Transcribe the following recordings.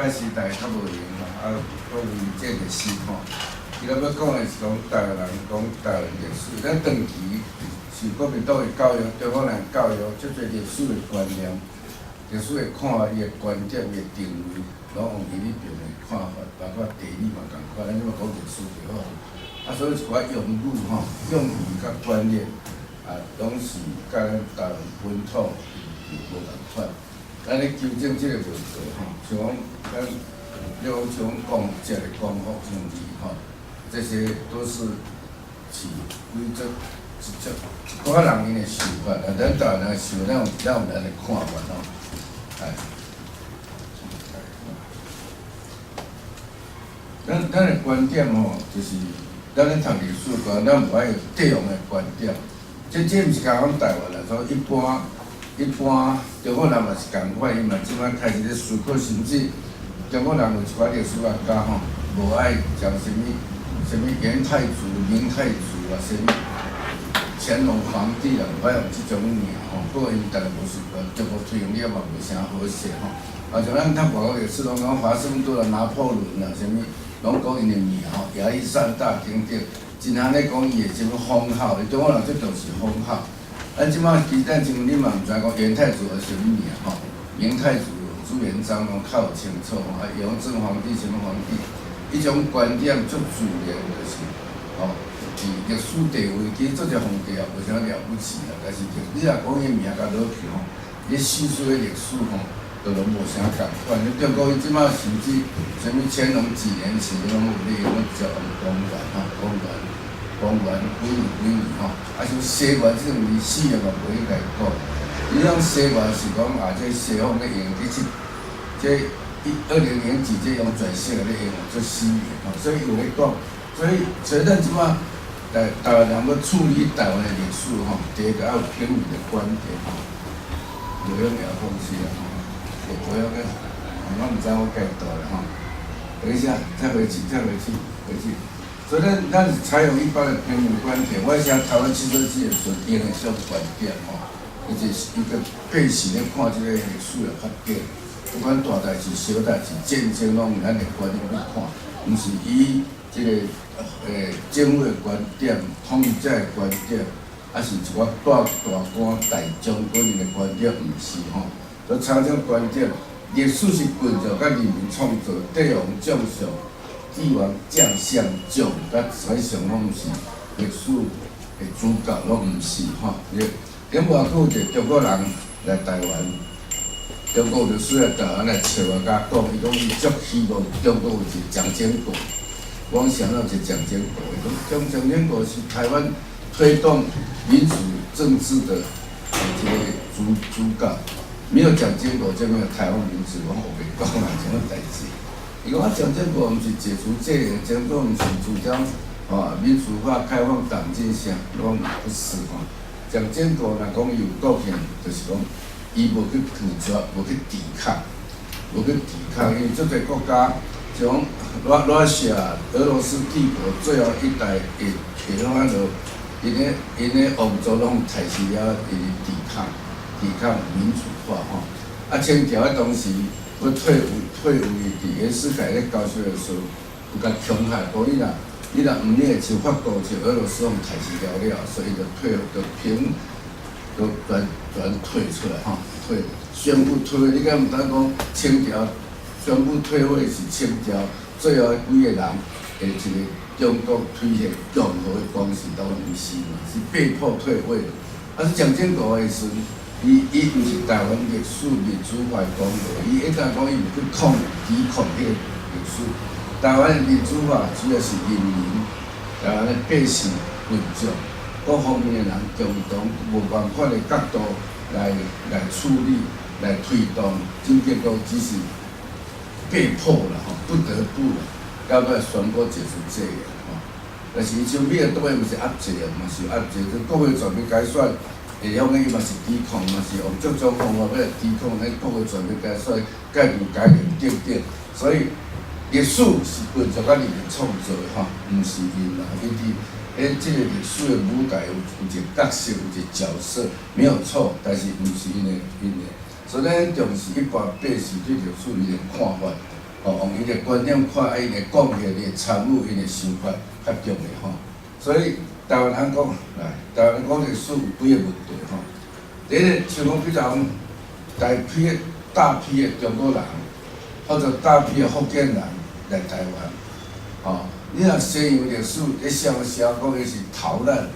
擺時代較無閒吼，啊，閣有這歷史吼。伊咧欲講的是講台灣人講台灣歷史，咱長期受國民黨的教育，中國人的教育，足濟歷史的觀念、歷史的看法、伊的觀點、伊的定位，攏用伊彼爿的看法，包括地理嘛仝款。咱這擺講歷史就好。啊，所以一寡用語吼、用語佮觀念，啊，攏是佮咱台灣本土無仝款。咱咧糾正這個問題吼，像講咱，你講像講食的光復勝利吼，這些都是是規則一種一寡人𪜶的想法，啊，咱台灣人的想法，咱有咱的看法吼，哎。咱的觀點吼，就是咱咧讀歷史觀，咱無愛用帝王的觀點。這毋是干講台灣啦，說一般中國人嘛是仝款，伊嘛這擺開始咧思考，甚至中國人有一寡歷史學家吼，無愛講啥物啥物元太祖、明太祖啊，啥物乾隆皇帝啊，無愛用這種名吼。不過𪜶逐个無習慣，中國推行了嘛無啥好勢吼。啊，像咱讀外國歷史，攏講華盛頓啊、拿破崙啊，啥物，攏講𪜶的名吼，亞歷山大等等，真通咧講伊的啥物封號，中國人最重視封號。咱這擺其實咱像你嘛毋知講元太祖是啥物名吼，明太祖朱元璋攏較有清楚吼，啊，雍正皇帝啥物皇帝，彼種觀點足自然就是吼，佇歷史地位，其實做一個皇帝也無啥了不起啦，但是你若講伊名共落去吼，你敘述的歷史吼，就攏無啥仝款。你中國伊這擺甚至啥物乾隆幾年起，攏有咧用叫公元吼，公元。公元幾年幾年吼，啊像西元這種歷史嘛無應該講。你講西元是講啊，這西方咧用這這一二零零幾這用全世界咧用做西元吼，所以有咧講，所以咱這擺台灣人欲處理台灣的歷史吼，第一個愛有平民的觀點吼，無用遙控器啊吼，無用個，我毋知我計倒啦吼。等一下，再回去，再回去，回去。所以咱是採用一般的平民觀點，我想台灣汽車機的時陣用的這種觀點吼，就是一個百姓咧看這個歷史的發展，不管大代誌、小代誌、戰爭，攏用咱的觀點去看，毋是以這個政府的觀點、統治者的觀點，抑是一寡大大官、大將軍的觀點，毋是吼。所以採這種觀點，歷史是群眾佮人民創造，帝王將相。帝王將相將，佮宰相攏毋是歷史的主角，攏毋是吼。頂無偌久，一個中國人來台灣，中國歷史來台灣來找我佮講，伊講伊足希望中國有一個蔣經國。我講啥物一個蔣經國？伊講蔣經國是台灣推動民主政治的這個主角，沒有蔣經國就沒有台灣民主。我講白講啦，這種代誌。伊講啊，蔣經國毋是解除戒嚴，蔣經國毋是主張吼民主化、開放黨禁啥，攏不是吼。蔣經國若講伊有貢獻，就是講伊無去拒絕，無去抵抗，無去抵抗，因為足濟國家，像羅西亞、俄羅斯帝國最後一代會提攏啊落，𪜶的王族攏刣死了，伊抵抗，抵抗民主化吼。啊，清朝啊當時欲退位，佇袁世凱咧交涉的時陣，有共恐嚇，講你若毋捏像法國、像俄羅斯攏刣死了了，所以就退就平，就全退出來吼，退宣布退位。你敢毋知講清朝宣布退位是清朝最後幾個人的一個中國推行共和的關係，當然毋是嘛，是被迫退位。啊，是蔣經國的時陣，伊毋是台灣歷史民主化的功勞，伊應該講伊有去抵抗彼個歷史。台灣的民主化主要是人民，台灣的百姓、群眾各方面的人共同無仝款的角度來處理、來推動，蔣經國只是被迫啦吼，不得不啦，到尾宣布解除戒嚴吼。但是伊像尾當然毋是壓制，嘛是壓制，就國會全面改選。會曉講伊嘛是抵抗，嘛是用各種方法欲來抵抗，彼國會全面改選、改革、改革等等。所以歷史是群眾佮人民創造的吼，毋是𪜶啦。伊佇彼這個歷史的舞台有一個角色，有一個角色，沒有錯，但是毋是𪜶的。所以咱重視一般百姓對歷史伊的看法，吼，用伊的觀點看，啊，伊的貢獻、伊的參與、伊的想法較重要吼。所以台灣人講，來，台灣講歷史有幾个問題吼。第一個，像講比如講，大批的中國人，或者大批的福建人來台灣，吼，你若西洋歷史咧寫寫講伊是逃難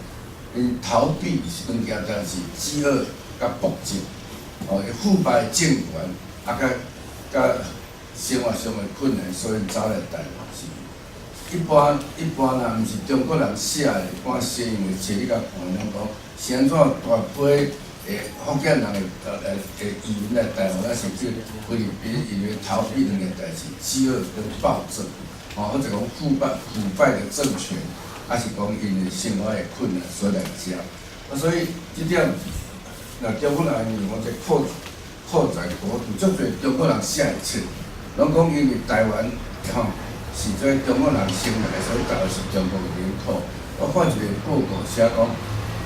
，𪜶逃避是兩件代誌，飢餓佮暴政，吼，腐敗政權，啊，佮生活上的困難，所以走來台灣是。一般啊，毋是中國人寫的，一般西洋的冊你共看，攏講是按怎大批的福建人的移民來台灣，啊，甚至菲律賓因為逃避兩件代誌，飢餓跟暴政，吼，或者講腐敗的政權，抑是講𪜶的生活的困難，所以來遮。啊，所以這點，若中國人認為這擴展國土，足濟中國人寫的冊，攏講因為台灣吼是這中國人先來，所以台灣是中國的領土。我看一个報告寫講，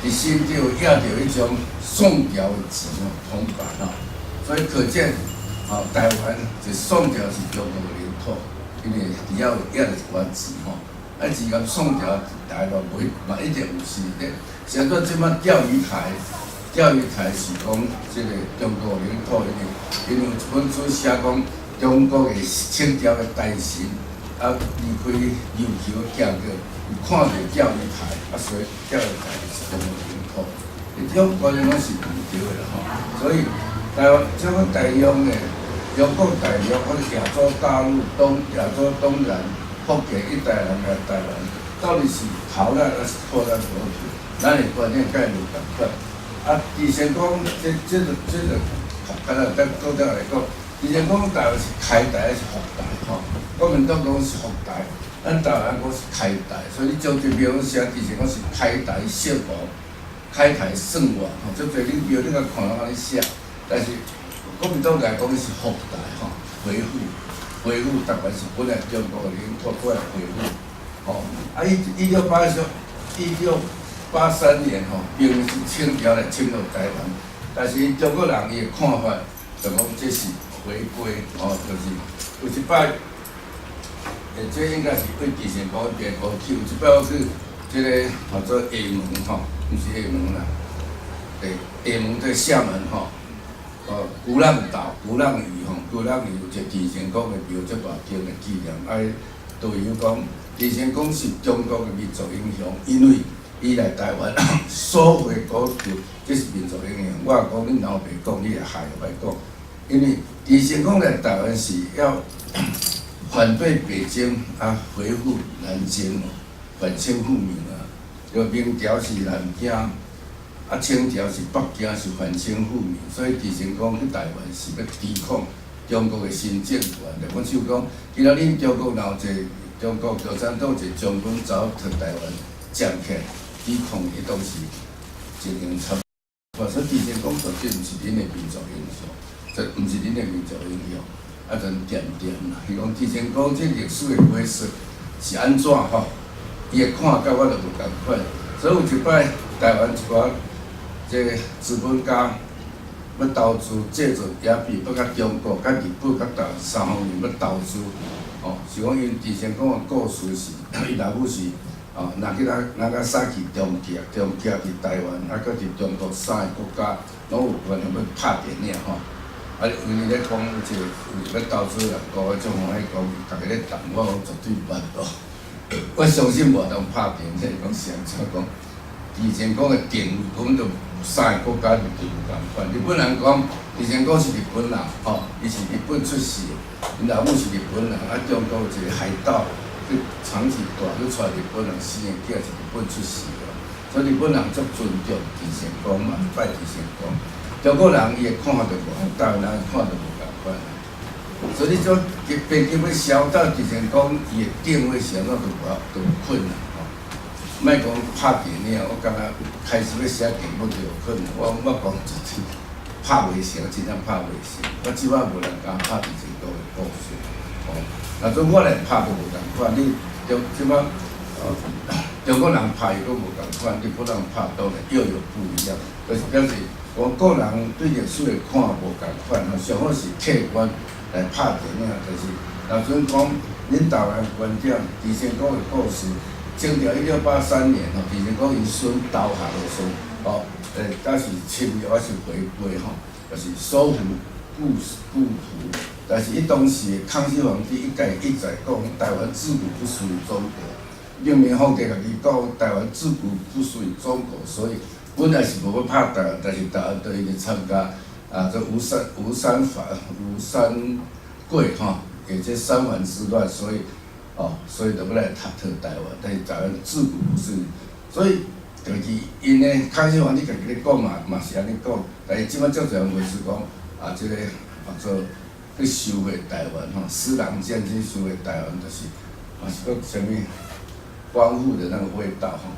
佇新竹掖著彼種宋朝的錢哦，銅板吼，所以可見，吼，台灣是宋朝是中國的領土，因為佇遐有掖著一寡錢吼，啊錢共宋朝台灣無嘛一定有是的。現在這擺釣魚台，釣魚台是講這个中國領土，因為有一本書寫講中國的清朝的大臣啊，離開琉球行過，有看著釣魚台，啊，所以釣魚台是中國領土。這種觀念攏是毋對的啦吼。所以台灣這個大陸的中國大陸或者亞洲大陸東亞洲東南福建一帶人來台灣，到底是逃難還是擴展國土？咱的觀念概念無仝款。啊，之前講這個，敢若咱國家來講，之前講台灣是開台還是復台吼？國民黨講是復台，咱台灣講是開台，所以你將這廟寫之前講是開台聖王，開台聖王吼，這濟你廟你共看攏按呢寫，但是國民黨來講是復台吼，恢復台灣是本來中國的領土，過來恢復，吼，啊1683年吼，並毋是清朝來侵略台灣，但是中國人伊的看法就講這是回歸，吼，就是有一擺，這應該是對鄭成功彼邊過去，有一擺我去這个號做廈門吼，毋是廈門啦，對，廈門這廈門吼，哦，鼓浪島、鼓浪嶼吼，鼓浪嶼有一個鄭成功的廟，足大間的紀念，啊，導遊講鄭成功是中國的民族英雄，因為伊來台灣收回國土，這是民族英雄。我講恁老爸講，你會害歹講，因為鄭成功來台灣是要反對北京啊，恢復南京，反清復明啊。就明朝是南京，啊清朝是北京，是反清復明，所以鄭成功去台灣是欲抵抗中國的新政權。我想講，今仔恁中國若有一个中國共產黨一个將軍走去台灣站起來抵抗，伊當時情形差不多。所以鄭成功絕對毋是恁的民族英雄，這毋是恁的民族英雄，啊，陣點點啦。伊講鄭成功這歷史的解說是按怎吼？伊的看佮我就無仝款，所以有一擺台灣一寡這个資本家欲投資製造鴉片，欲佮中國、佮日本、佮台灣三方面欲投資，吼，是講𪜶鄭成功的故事是，伊老母是哦，拿去那個沙去終結，終結佇台灣，啊，閣佇中國三个國家攏有關係欲拍電影吼。啊，因為咧講這個欲投資人，國足歡喜講，逐家咧談，我講絕對無法度。我相信無通拍電影，講是按怎講？鄭成功的定位根本就三个國家就無仝款。日本人講，鄭成功是日本人，吼，伊是日本出世的，𪜶老母是日本人，啊，中國有一个海盜去藏起大去帶日本人生的囝是日本出世的，所以日本人足尊重鄭成功嘛，拜鄭成功。中國人伊的看法就無，台灣人的看法就無仝款。所以你種編輯欲消到鄭成功伊的定位是按怎都無都有困難吼。莫講拍電影，我感覺開始欲寫劇本就有困難。我講絕對拍袂成，真正拍袂成。我這擺無人敢拍鄭成功的故事，吼。若做我來拍都無仝款，你中這擺中國人拍伊閣無仝款，日本人拍當然又有不一樣。就是表示我個人對歷史的看無仝款，吼，上好是客觀來拍電影，就是若准講恁台灣觀點，鄭成功的故事，清朝1683年吼，鄭成功𪜶孫投降的時候，吼，敢是侵略抑是回歸吼，就是收復故土。但是伊當時康熙皇帝一概一再講，台灣自古不屬於中國。明明皇帝家己講，台灣自古不屬於中國，所以本來是無欲拍台灣，但是台灣都伊去參加啊，這吳三桂吼，給這三藩之亂，所以哦，所以就欲來撻討台灣，但是台灣自古不是，所以就是𪜶呢，康熙皇帝家己咧講嘛，嘛是按呢講，但是這擺足濟人袂是講啊，這個啊做去收回台灣吼，施琅將軍收回台灣，就是嘛是閣啥物光復的那個味道吼。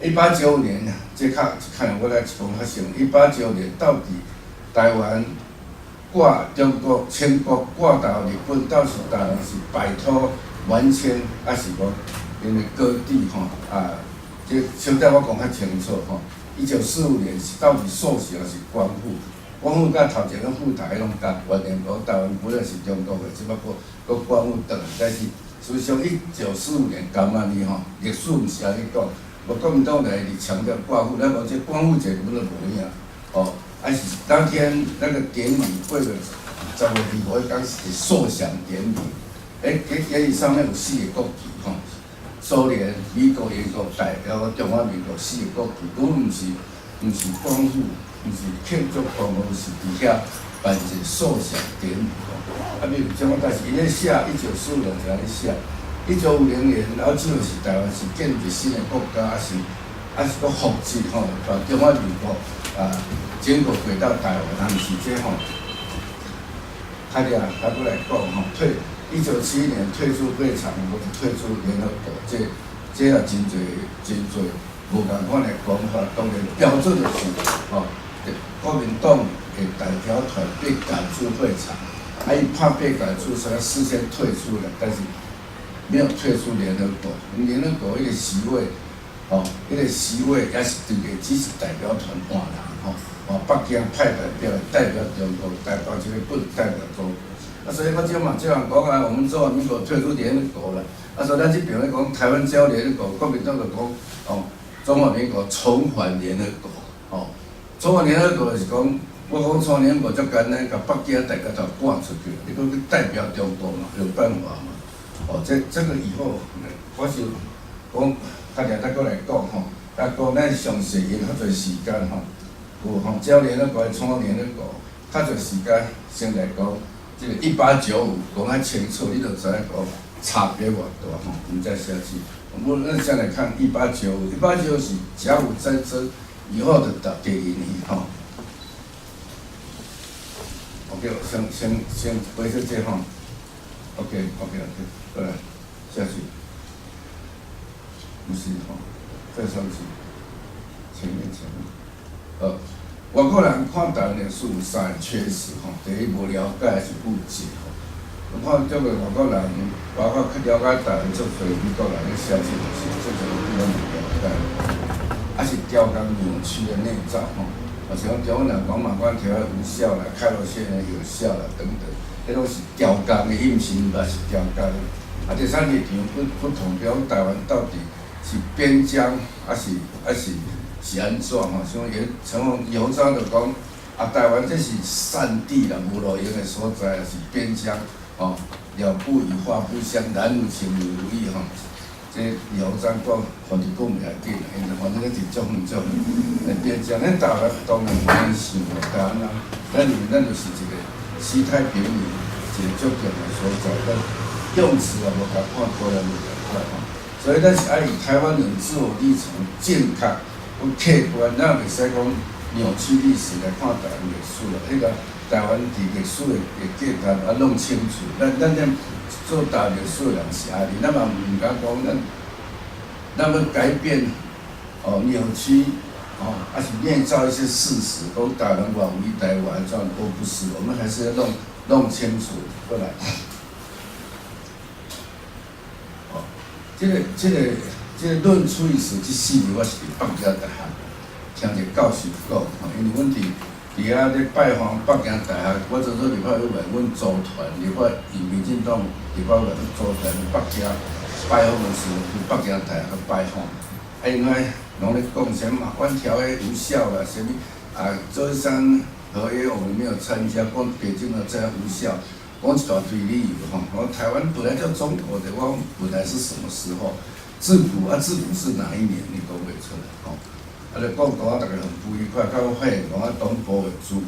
一八九五年，這較看我來講較詳。一八九五年到底台灣割中國清國割到日本，到底台灣是擺脫滿清，抑是講𪜶的割地吼啊？這小弟我講較清楚吼。1945年是到底受降抑是光復？光復佮頭前個赴台攏共關聯，講台灣本來是中國的，只不過閣光復轉來。但是事實上，1945年敢按呢吼，歷史毋是按呢講。無國民黨來佇強調光復，咱講這光復節根本就無影，哦，啊是當天那個典禮過了10月25彼工是受降典禮，欸，典禮上面有四個國旗吼，蘇聯、美國、英國代表中華民國四個國旗，根本毋是光復，毋是慶祝光復，是佇遐辦一個受降典禮吼。啊，比如講，但是𪜶咧寫1945年就按呢寫。1950年，然後就是台灣是建立新的國家，抑是閣復制吼，把中華民國啊整個回到台灣，啊，毋是這吼。較了，較閣來講吼，退1971年退出會場，無退出聯合國，這也真濟真濟無仝款的講法。當然標準就是吼，國民黨的代表團被趕出會場，啊，伊怕被趕出，所以事先退出了，但是沒有退出聯合國。聯合國彼個席位，吼，彼個席位也是對個，只是代表團換人，吼，換北京派代表代表中國，代表這個不代表中國。啊，所以我這嘛這樣講啊，我們中華民國退出聯合國了。啊，所以咱這邊咧講台灣加入聯合國，國民黨就講哦，中華民國重返聯合國，吼，重返聯合國就是講，我講重返聯合國足簡單，共北京代表團趕出去，你閣去代表中國嘛，有辦法嘛？哦，這個以後，我是講，較爾再閣來講吼，啊，講咱詳細用較濟時間吼，有吼，只要聯合國重返聯合國，較濟時間先來講，這個一八九五講較清楚，你就知影講差別偌大吼。我們再下去，我們咱先來看一八九五，一八九五是甲午戰爭以後的第二年吼。OK，先回去這吼。OK，過來，下去，不是吼，再上去，前面前面，外國人看台灣歷史有三個缺失吼，第一無了解抑是誤解吼。我看這個外國人，包括去了解台灣足濟美國人咧寫這就是足濟攏無了解，抑是刁工扭曲的捏造吼，啊像中國人講馬關條約無效啦，開羅宣言有效啦等等。彼攏是刁工的，伊毋是嘛是刁工的。啊，第三立場不同，比如講台灣到底是邊疆，抑是按怎吼？像葉陳鴻李鴻章就講，啊，台灣這是散地啦，無路用的所在，是邊疆，吼，鳥不語，花不香，男無情，女無義，吼。這李鴻章講，反正講袂要緊啦，因為反正佇足遠足遠的邊疆，咱台灣當然無按呢想啦，台灣人，咱認為咱就是一個西太平洋一個足重要所在，但用詞也無仝款，當然無仝款吼。所以咱是愛以台灣人自我立場正確、客觀，咱袂使講扭曲歷史來看台灣歷史啦。彼個台灣佇歷史的結構愛弄清楚。咱這做台灣歷史的人是按呢，咱嘛毋敢講咱欲改變哦扭曲哦，抑是捏造一些事實，講台灣偌偉大偌按怎都不是，我們還是要弄清楚過來。哦，這個論出於史這四字，我是佇北京大學聽一個教授講，吼，因為阮佇佇遐咧拜訪北京大學，我做做立法委員，阮組團立法，以民進黨立法委員組團去北京拜訪的時陣，去北京大學去拜訪，啊，因為攏咧講啥馬關條約無效啦，啥物啊，舟山合約我們沒有參加，講北京的這樣無效，講一大堆理由吼。我台灣本來就中國的，我講本來是什麼時候？自古啊，自古是哪一年？你講袂出來吼。啊，就講講啊，逐家很不愉快，到尾發現講啊，黨部的主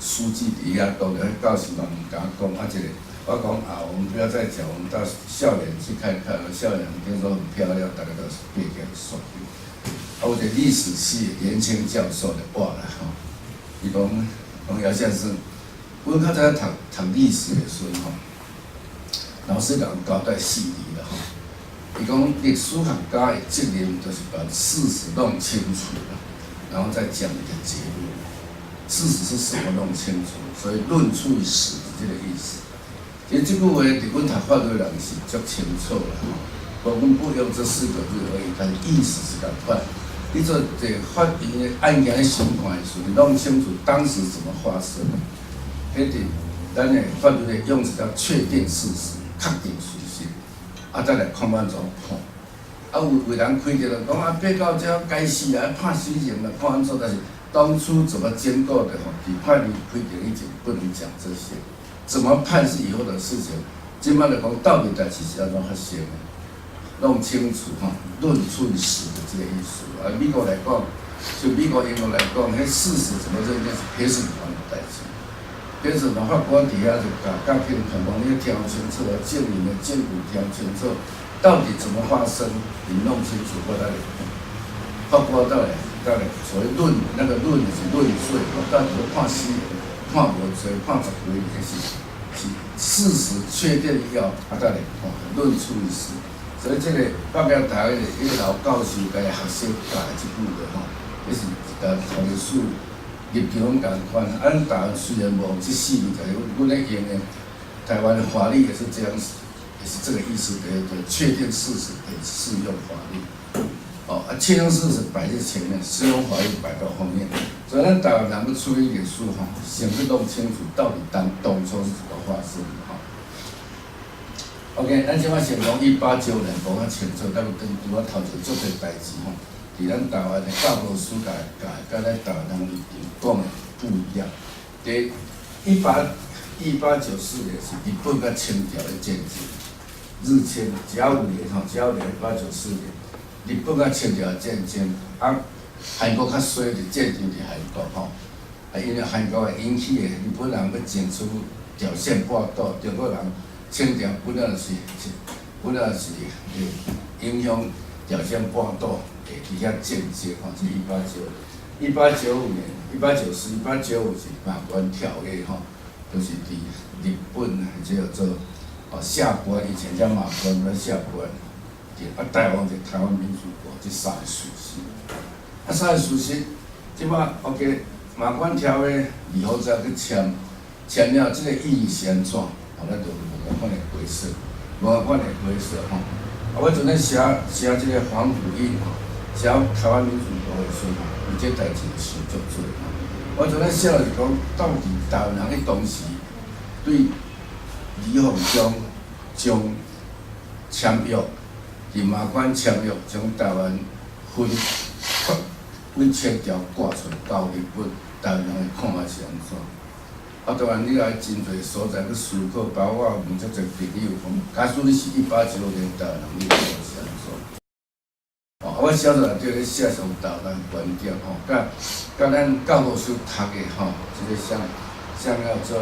書記佇遐，當然教授嘛毋敢講，啊，一个我講啊，我們不要再講，我們到校園去看看，校園聽說很漂亮，大家都是變個說。啊，有一個歷史系年輕教授就活來吼，伊講講姚先生，阮較早讀讀歷史的時陣吼，老師共交代四字啦吼。伊講歷史學家的責任就是把事實弄清楚了，然後再講一個結論。事實是什麼弄清楚？所以論出史是這個意思。其實這句話佇阮讀法律人是足清楚啦吼，無阮不用這四個字而已，但是意思是仝款。你做這法院的案件審判的時陣，你弄清楚當時怎麼發生的，彼佇咱的法律的用詞叫確定事實、確定事實，啊，再來看按怎判。啊，有有人開著就講啊，被告這該死啊，判死刑了，判按怎？但是當初怎麼經過的吼，佇判例開庭以前不能講這些，怎麼判是以後的事情。這擺來講，到底代誌是按怎發生的？弄清楚吼，論出史的這個意思。啊，美國來講，就美國、英國來講，彼事實怎麼認定是陪審團的代誌。陪審團法官佇遐就共甲警團講，你聽清楚啊，證人的證據聽清楚，到底怎麼發生，你弄清楚後再來判。法官再來所謂論那個論是論罪，到底是判死刑、判無罪、判十幾年，是事實確定以後，啊再來判論處死。所以這個北京大學的一個老教授共學生教的這句話吼，這是共讀歷史立場仝款。啊，咱台灣雖然無這四字，但是阮咧用的台灣的法律也是這樣子，也是這個意思，對對，確定事實可以適用法律。哦，啊，確定事實擺在前面，適用法律擺到後面。所以咱台灣人欲處理歷史吼，先去弄清楚到底當初是怎麼發生的吼。OK，咱這擺先講1895年講較清楚，咱拄拄仔頭前足濟代誌吼，佇咱台灣的教科書教教佮咱台灣人立場講的不一樣。佇1894年是日本佮清朝的戰爭，日清甲午年吼，甲午年一八九四年，日本佮清朝的戰爭，啊，韓國較衰佇戰爭佇韓國吼，啊，因為韓國的引起的日本人欲爭取朝鮮半島，中國人。清朝本來是會影響朝鮮半島會佇遐戰爭吼，是1895年、1894、1895是馬關條約吼，就是佇日本這叫做哦下關，以前叫馬關，咱下關。啊，台灣是台灣民主國，這三个事實。啊，三个事實，這擺 OK，馬關條約李鴻章去簽，簽了這個意義是按怎？吼，咱就無仝款的解說，無仝款的解說吼。啊，我陣咧寫寫這個皇甫謐吼，寫台灣民主國的時陣吼，伊這代誌想足濟吼。我陣咧寫就是講，到底台灣人彼當時對李鴻章將簽約，佇馬關簽約，將台灣分分清朝割出來交日本，台灣人的看法是按怎？啊，當然你來真濟所在去思考，包括我問足濟朋友講，假使你是1895年台灣人，你會是按怎？哦，啊，我寫出來對咧寫上台灣觀點吼，佮咱教科書讀的吼，這個像像叫做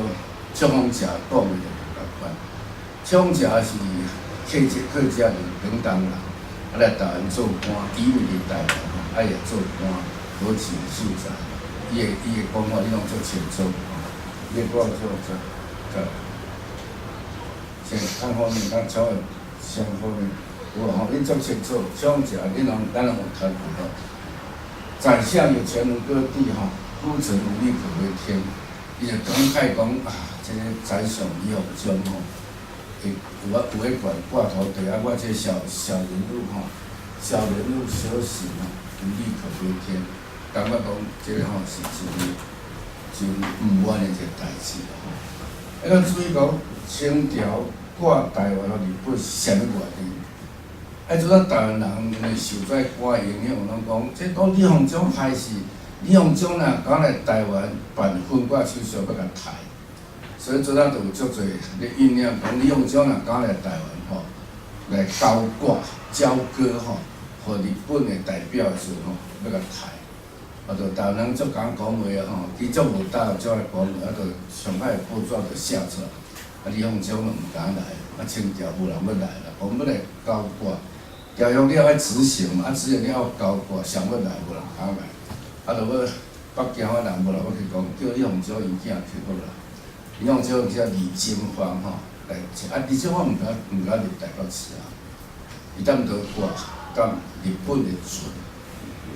邱逢甲講的就無仝款。邱逢甲是客家人，屏東人，啊來台灣做官，移民佇台灣吼，啊也做官，考試秀才，伊的講法你攏足清楚。你講做這這，先看後面，看稍微先後面，有吼，你足清楚，邱逢甲你攏咱攏有讀過吼。宰相有權能割地吼，孤臣無力可回天。伊就感慨講啊，這个宰相李鴻章吼，會有啊有彼權割土地啊，我這小小人物吼，小人物小臣吼，無力可回天。感覺講這个吼是真。真毋願的一個代誌啦吼。啊，咱注意講，清朝割台灣予日本是啥物原因？啊，就咱台灣人因為受這歌影響，攏講這講李鴻章害死，李鴻章若敢來台灣辦分割手續，欲共刣，所以做咱就有足濟咧醞釀講李鴻章若敢來台灣吼，來交割交割吼，予日本的代表的時陣吼，欲共刣。啊，就台灣人足敢講話啊吼，伊足無膽足愛講話，啊，就上擺報紙就寫出來，啊，李鴻章攏毋敢來，啊，清朝無人欲來啦，講欲來交割，條約你愛執行嘛，啊，執行了後交割，誰欲來無人敢來，啊，就欲北京的人無人欲去講，叫李鴻章伊囝去好啦。李鴻章叫李經方吼來，啊，李經方毋敢入台北市啊，伊踮佗掛踮日本的船。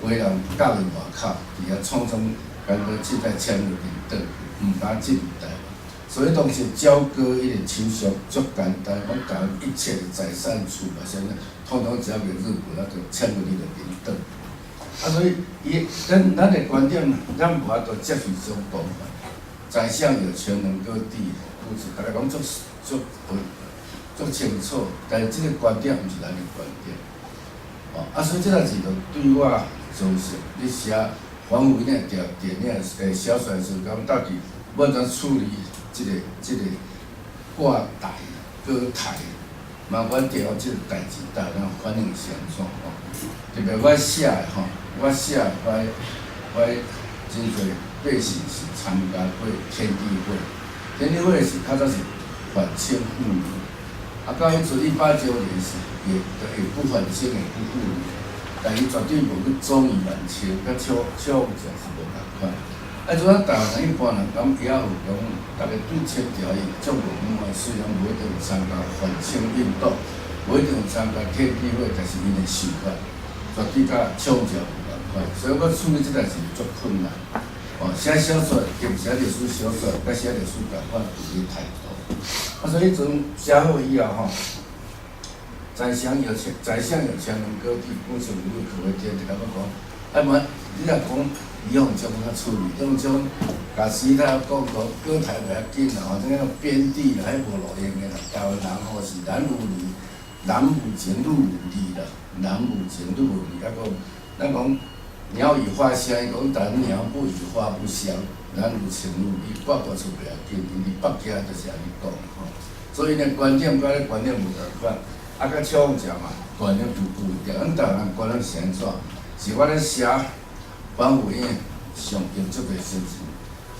飛人降佇外口，佇遐匆匆趕過凊彩簽約就轉，毋敢進入台灣。所以當時交割彼個手續足簡單，講台灣一切的財產厝啊啥物，統統交予日本，啊，就簽約你就免轉。啊，所以伊咱的觀點，咱無法度接受這種講法。宰相有權能割地，故此逐家攏足足足清楚，但是這個觀點毋是咱的觀點。哦，啊，所以這代誌就對我造成咧寫黃武那條電影小說時，講到底欲按怎處理這個割台割台，嘛阮對這個代誌，台灣反應是按怎吼？特別我寫的吼，我寫的我真濟百姓是參加過天地會，天地會是較早是反清復明，啊，到彼陣1899年是會不反清會不復明，但伊絕對無去忠於滿清，佮蔣介石無仝款。啊，就咱台灣人一般人敢也有講，逐家對清朝伊足無滿，雖然無一定有參加反清運動，無一定有參加天地會，但是𪜶的想法絕對佮蔣介石無仝款，所以我處理這代誌足困難。哦，寫小說兼寫歷史小說，佮寫歷史仝款有佇態度。啊，所以彼陣寫好以後吼，宰相有權，宰相有權能割地，故此無路可為天，就感覺講，啊無，你若講李鴻章較處理，李鴻章共慈禧太后講講割台袂要緊啦，吼，這個邊地啦，彼無路用的啦，台灣人吼是男無理，男無情，女無理啦，男無情，女無理，抑閣咱講鳥語花香，伊講但鳥不語花不香，男無情，女無理，割過去袂要緊，因佇北京就是按呢講吼，所以呢觀點佮咧觀點無仝款。啊，佮蔣介石嘛，觀念就不一樣。咱台灣人觀念是按怎？是我咧寫反腐因上用足濟心思，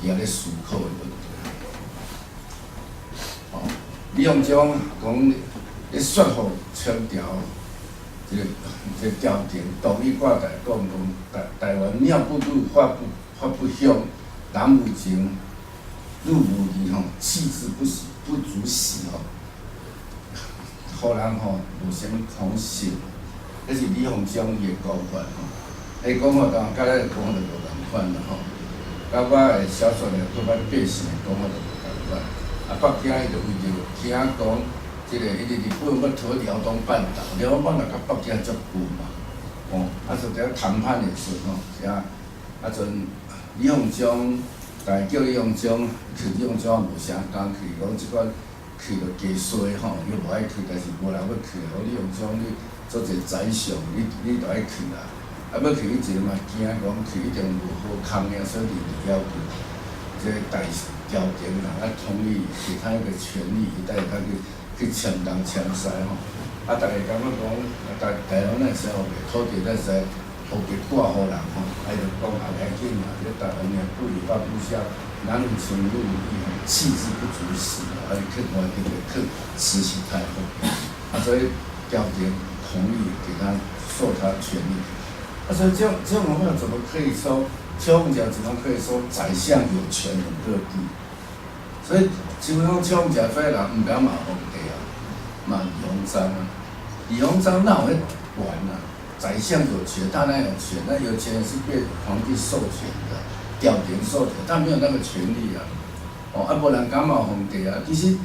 佇遐咧思考的問題。吼，李鴻章講咧說服清朝，這個朝廷同意割台，講講台灣鳥不語，花不香，男無情，女無義吼，棄之不喜，不足惜吼。予人吼無啥物可信，這是李鴻章伊的講法吼。伊講法當然佮咱的講法就無仝款啦吼。佮我的小說內對阮百姓的講法就無仝款。啊，北京伊就為著驚講，這個因為日本欲討遼東半島，遼東半島佮北京足近嘛，吼，啊，所以佇遐談判的時陣吼，遐啊陣李鴻章，大家叫李鴻章去，李鴻章無啥敢去，講這款去就加衰吼，伊無愛去，但是無人欲去，講李鴻章你做一個宰相，你著愛去啦。啊，欲去以前嘛驚講去一定無好康的，所以就要求這個大朝廷人啊同意給他一個權力，伊帶他去簽東簽西吼。啊，逐家感覺講，台灣咱會使予白土地，咱會使予白割予人吼。啊，伊就講啊，袂要緊啦，你台灣爾不語花不香，男無情女無義，棄之不足惜，啊，伊去外地去慈禧太后，啊，所以朝廷同意給他授他權力。啊，所以這種話怎麼可以說？蔣介石怎麼可以說宰相有權能割地？所以基本上蔣介石這人毋敢罵皇帝啊，罵李鴻章啊。李鴻章哪有彼權啊？宰相有權，他哪有權？那有權是被皇帝授權的，朝廷授權，他沒有那個權力啊。哦，啊，無人敢罵皇帝啊。其實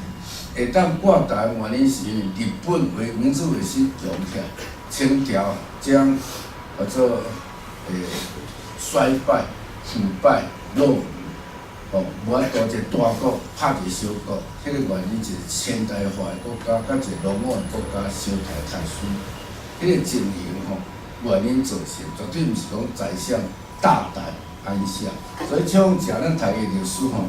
會當割台灣原因是因為日本為明治維新強起來，清朝將叫做衰敗、腐敗、落伍。吼，無法度一個大國拍一個小國，彼個原因一個現代化的國家佮一個落伍的國家相刣刣輸，彼個情形吼，原因造成，絕對毋是講宰相大膽安下。所以像食咱讀的歷史吼，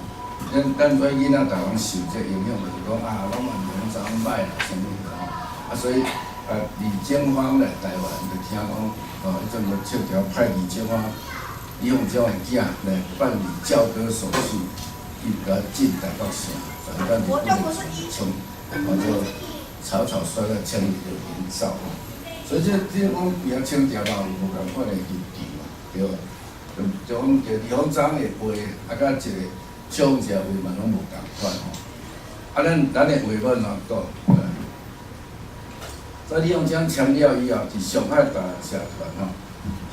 咱這囡仔逐人受這影響，就是講啊，攏嘛李鴻章歹啦，啥物吼，啊所以啊李經方來台灣就聽講，哦，彼陣就清朝派李經方。李鴻章的囝來辦理交割手續，伊共進台北城，轉轉日本的衝，哦就草草率率簽一個營造吼。所以這講比較清朝嘛有無仝款的立場嘛，對無？就講李鴻章的話，啊，佮一個蔣介話嘛攏無仝款吼。啊，咱的話欲按怎講？所以李鴻章簽了以後，佇上海台灣社團吼，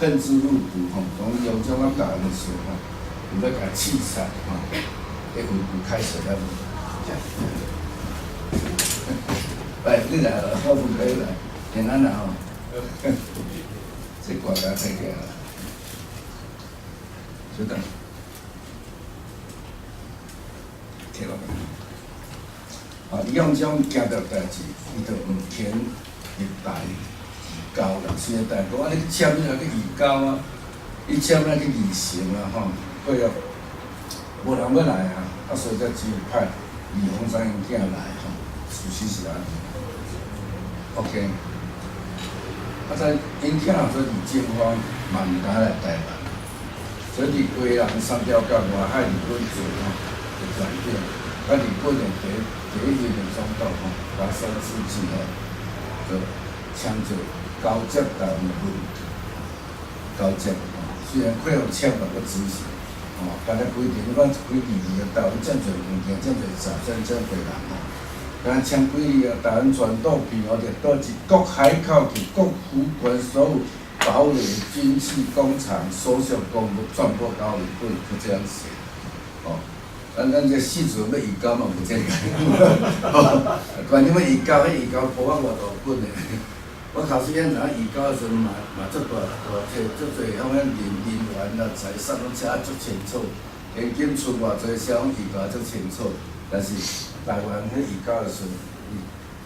恨之入骨吼，講李鴻章佮台灣的時吼，有欲共刺殺吼，彼回有開始了無？來，你來了，我唔可以來，平安啦吼。這掛甲睇起來啦，稍等，摕落來。啊，李鴻章驚著代誌，伊就毋肯入台移交啦。雖然大講啊，你簽你來去移交啊，你簽來去履行啊，吼，過後無人欲來啊，啊，所以才只有派李鴻章𪜶囝來吼，事實是按呢。OK，啊，在𪜶囝做李經方嘛毋敢來台灣，所以佇基隆三貂角外海日本船吼就轉變，啊，日本的第一任的總督吼，加山之濟吼，就簽做交接台灣的文交接吼，雖然快予簽嘛，閣執行，吼，敢若規定，你講規定二台灣遮濟物件，遮濟財產，遮濟人吼，敢若簽幾字啊？台灣全島平和列島及各海口及各府縣所有堡壘、軍器工廠、所屬公物全部交日本，就這樣寫，吼。咱這四處欲移交嘛，無這個，關鍵欲移交，彼移交簿仔偌大本的。我頭先咱知影移交的時陣嘛嘛足大大冊，足濟遐人員啦、財產攏寫足清楚，現金出偌濟，寫攏移交足清楚。但是台灣彼移交的時陣，伊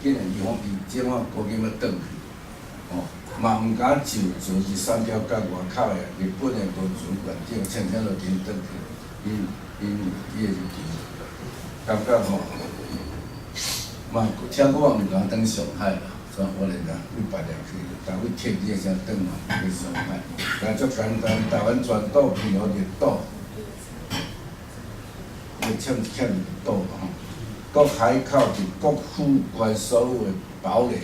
竟然伊講伊這款國金欲轉去，吼，嘛毋敢就坐佇三貂角外口的日本的文船館長，請請就緊轉去，𪜶的立場，感覺吼，嘛聽講嘛毋敢轉上海啦。所以我來講，為別掠去，但為鐵你會使轉嘛去上海，但足簡單，台灣全島平和列島，伊欠一個島吼，各海口及各府縣所有的堡壘、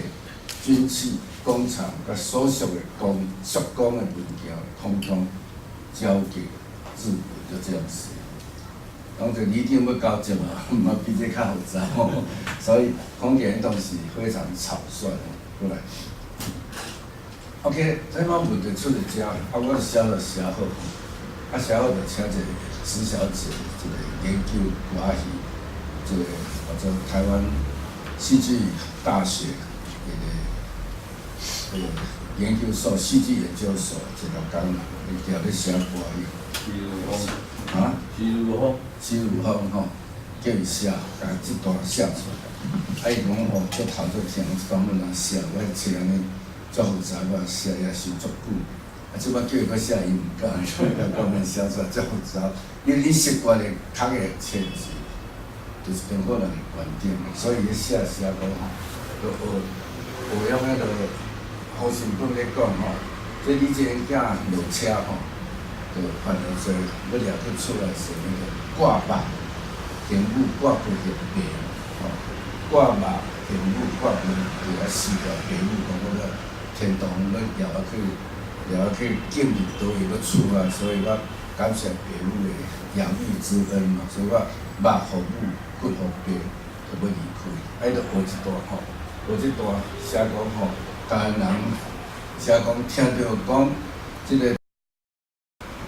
軍器工廠佮所屬的工屬工的物件，統統交給日本，就這樣子。講就你一定欲交接啊，嘛比這較複雜吼，所以講起來當時非常草率吼，過來。OK，這擺問題出佇遮，啊，我寫就寫好，啊，寫好就請一個施小姐，一個研究歌仔戲，這個叫做台灣戲劇大學那個研究所，戲劇研究所一個工人，伊定咧寫歌仔戲。啊？徐如風，徐如風吼，叫伊寫，共這段寫出來。啊，伊講吼，足頭足疼，這段欲按怎寫？我冊按呢足複雜，我寫也想足久。啊，這擺叫伊閣寫，伊毋敢，所以講免寫出來足複雜。因為你習慣的讀的冊子，就是中國人的觀點，所以伊寫寫講吼，就學學用彼個胡新本咧講吼，這李濟囝落車吼，就犯了罪，欲掠去厝內時，彼個掛肉，父母掛規個爸，吼，掛肉父母掛規爸，啊死掉爸母講我欲天堂欲掠我去進入佗位欲厝啊，所以我感謝爸母的養育之恩嘛，所以我肉予母，骨予爸，就欲離開。啊，伊就學一段吼，學這段寫講吼，台灣人寫講聽著講這個。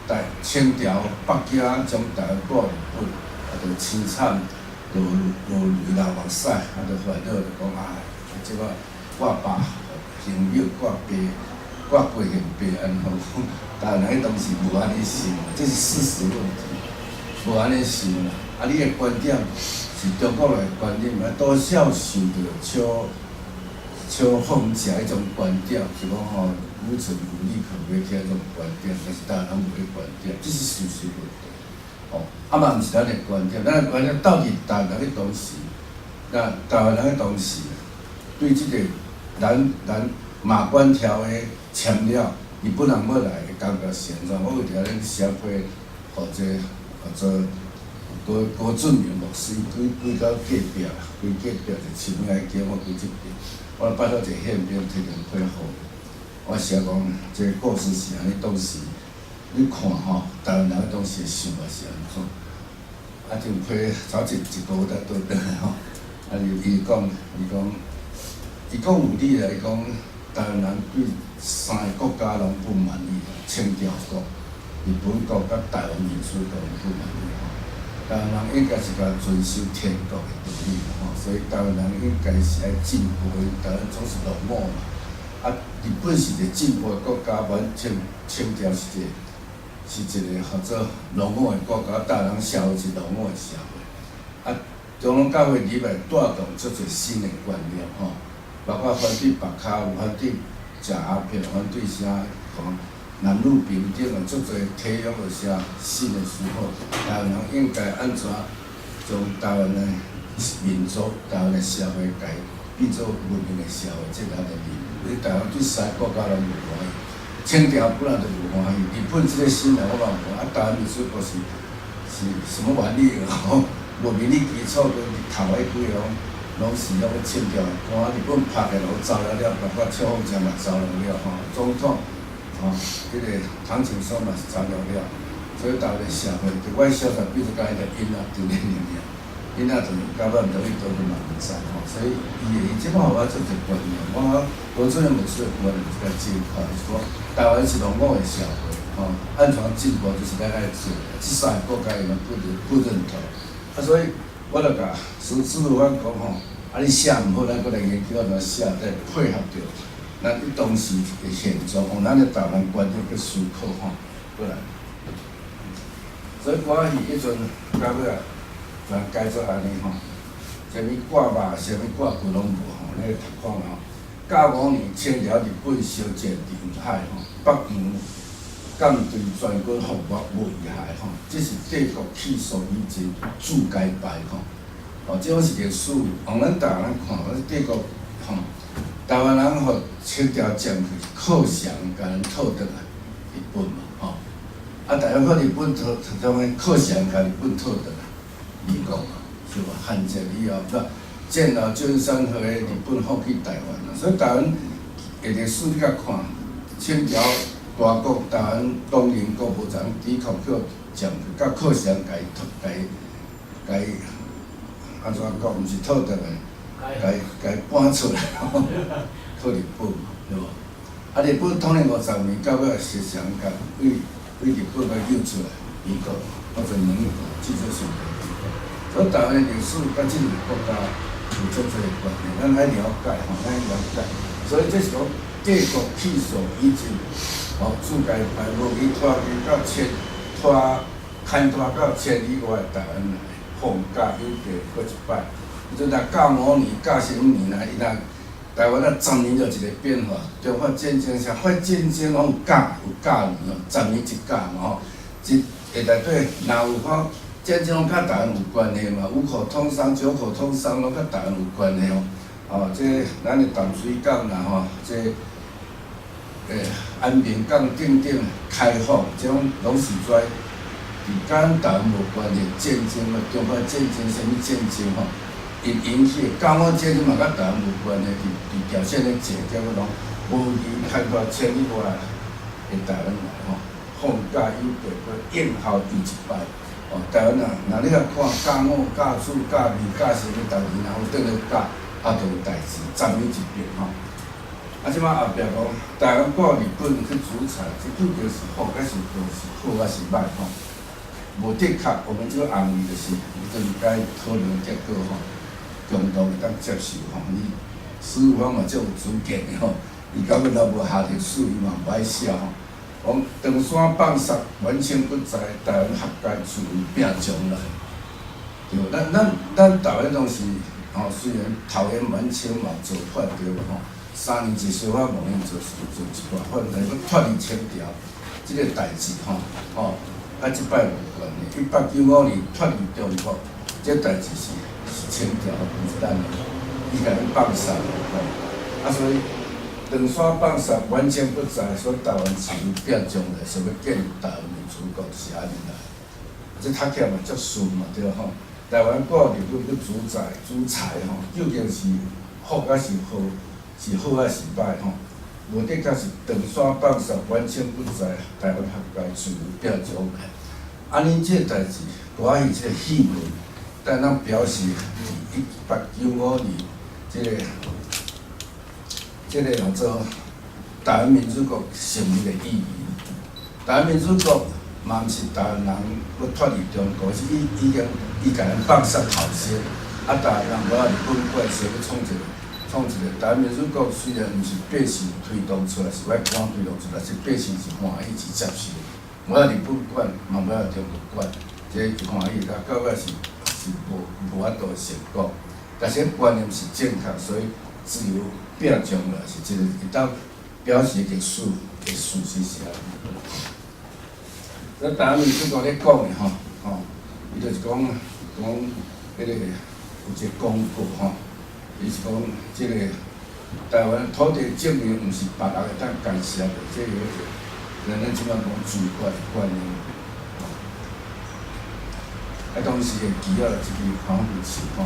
台清朝北京將台灣割日本，啊，就凄慘落落淚流目屎，啊，就煩惱就講啊，這擺掛爸父母掛爸掛過姓爸按呢吼，台灣人彼當時無按呢想，這是事實問題。無按呢想啦。啊，你的觀點是中國人的觀點，啊，多少受著小小放食彼種觀點，是講吼，無存無利可為這種觀點，但是台灣人無彼觀點，這是事實問題。吼，啊嘛毋是咱的觀點，咱的觀點到底台灣人彼當時，那台灣人彼當時對這個咱咱馬關條約簽了，日本人欲來的感覺是按怎？我有佇遐咧寫批，予這予做高高俊明牧師，規規到隔壁，規隔壁就深海叫我規這邊，我拜託一個憲兵提兩批予我寫講，這個故事是按呢，當時你看吼，台灣人當時的想法是按怎？啊，就批早一一個月才倒轉來吼。啊，伊伊講，伊講，伊講有理啦，伊講台灣人對三个國家攏不滿意，清朝國、日本國佮台灣民主國不滿意吼。台灣人應該是共遵守天國的道理吼，所以台灣人應該是愛進步的，台灣總是落伍嘛。啊，日本是一個進步的國家，完清清朝是一個是一個號做落伍的國家，台灣人社會是落伍的社會。啊，長老教會入來帶動足濟新的觀念吼，包括反對白跤，反對食鴉片，反對啥講男女平等啊，足濟體育的啥新的思考，台灣人應該按怎將台灣的民族、台灣的社會共變做文明的社會，這咱的任務。你台灣對三个國家攏無歡喜，清朝本來就無歡喜，日本這個新來我嘛無，啊，台灣民主國是是什麼玩意兒吼？無民意基礎，佮頭仔幾个攏攏是攏清朝的官，日本拍的攏走了了，包括邱鳳江嘛走了了吼，總統吼，彼個唐景崧嘛是走了了，所以台灣的社會，就我小說變做共彼個囡仔佇咧爾爾，囡仔就是到尾毋知去佗去嘛毋知吼，所以伊會伊這擺予我做一個觀念，我高主任牧師的觀念就較正確，就是講台灣是落伍的社會，吼，按怎進步就是咱愛做的，這三个國家伊攏不認不認同。啊，所以我就共師師父阮講吼，啊，你寫毋好，咱閣來研究按怎寫，再配合著咱彼當時的現狀，用咱的台灣觀點去思考吼，過來。所以歌仔戲彼陣到尾啊，全改做按呢吼，啥物掛肉，啥物掛骨攏無吼，你讀看吼。甲午年清朝日本相戰臨海吼，北洋艦隊全軍覆沒無遺骸吼，這是帝國氣數以前注解牌吼。哦，這種是歷史，用咱台灣人看，這帝國吼，台灣人予清朝佔去，靠降共咱討轉來日本嘛吼。啊，台灣靠日本討，怎麼靠降共日本討轉來美國嘛，是無？韓戰以後，不戰後中山號的日本放棄台灣啦，所以台灣的歷史你共看，清朝大國台灣東寧國無怎抵抗去佔去，甲靠降共伊共伊共伊按怎講？毋是討轉來，共伊共伊趕出來，去日本嘛，對無？啊，日本統一50年，到尾是誰共對對日本共救出來？美國，或者兩國，至少是美國。所以台灣的歷史佮這兩个國家有足濟關係，咱愛了解吼，咱愛了解。所以這是講帝國氣數以前，吼，注解牌無去拖去到千拖牽拖到千里外台灣來，放假有地閣一擺。伊陣若甲午年、甲申年啊，伊若台灣啊10年就一個變化，中法戰爭啥發戰爭攏有甲有甲年哦，十年一甲嘛吼，一會內底若有講戰爭攏佮台灣有關係嘛，五口通商、九口通商攏佮台灣有關係哦。哦，這咱的淡水港啦吼，這安平港等等開放，這種攏是跩佇佮台灣無關係戰爭嘛，中法戰爭啥物戰爭吼，因引起甲午戰爭嘛佮台灣無關係，佇佇朝鮮咧戰，結果攏無厘牽拖千里外的台灣來吼，放假有地閣應候伊一擺。哦，台灣啊，若你若看甲午、甲子、甲二、甲什物，逐年若有轉咧甲，啊，就有代誌，十年一變吼。啊，這擺後壁講台灣掛日本去主裁，這究竟是好抑是無是好抑是歹吼？無的確，我們這個紅字就是，你就是該討論結果吼，共同會當接受吼。你師父嘛足有主見的吼，伊感覺若無下歷史，伊嘛毋愛寫吼。講長山放殺，滿清不在，台灣學界自由拼將來。對，咱台灣當時吼，雖然討厭滿清嘛造反對無吼，3年一相反，5年做一大反，但是欲脫離清朝這个代誌吼，吼，佮這擺無關係。1895年脫離中國，這代誌是清朝，毋是咱的，伊共咱放殺吼，啊所以長山放殺，滿清不在，所以台灣自由拼將來，想欲建立台灣民主國是按呢來。這讀起來嘛足順嘛對吼。台灣掛日本欲主宰主裁吼，究竟是福抑是禍，是好抑是歹吼？無的確是長山放殺，滿清不在，台灣學界自由拼將來。按呢這个代誌，歌仔戲這个戲文，但咱表示佇1895年，這个叫做台灣民主國成立的意義。台灣民主國嘛毋是台灣人欲脫離中國，是伊已經伊共咱放殺頭先，啊，台灣人無愛日本管，想欲創一個台灣民主國。雖然毋是百姓推動出來，是外官推動出來，是百姓是歡喜是接受，無愛日本管，嘛無愛中國管，這歡喜，到到尾是無法度成功。但是觀念是正確，所以自由拼將來是這個會當表示歷史的事實是按呢。咱台灣民主國咧講的吼，吼，伊就是講講彼个有一個公告吼，伊是講這个台灣土地證明毋是別人會當干涉的，這个咱這擺講主權觀念。啊，當時會記啊，這支黃埔旗吼，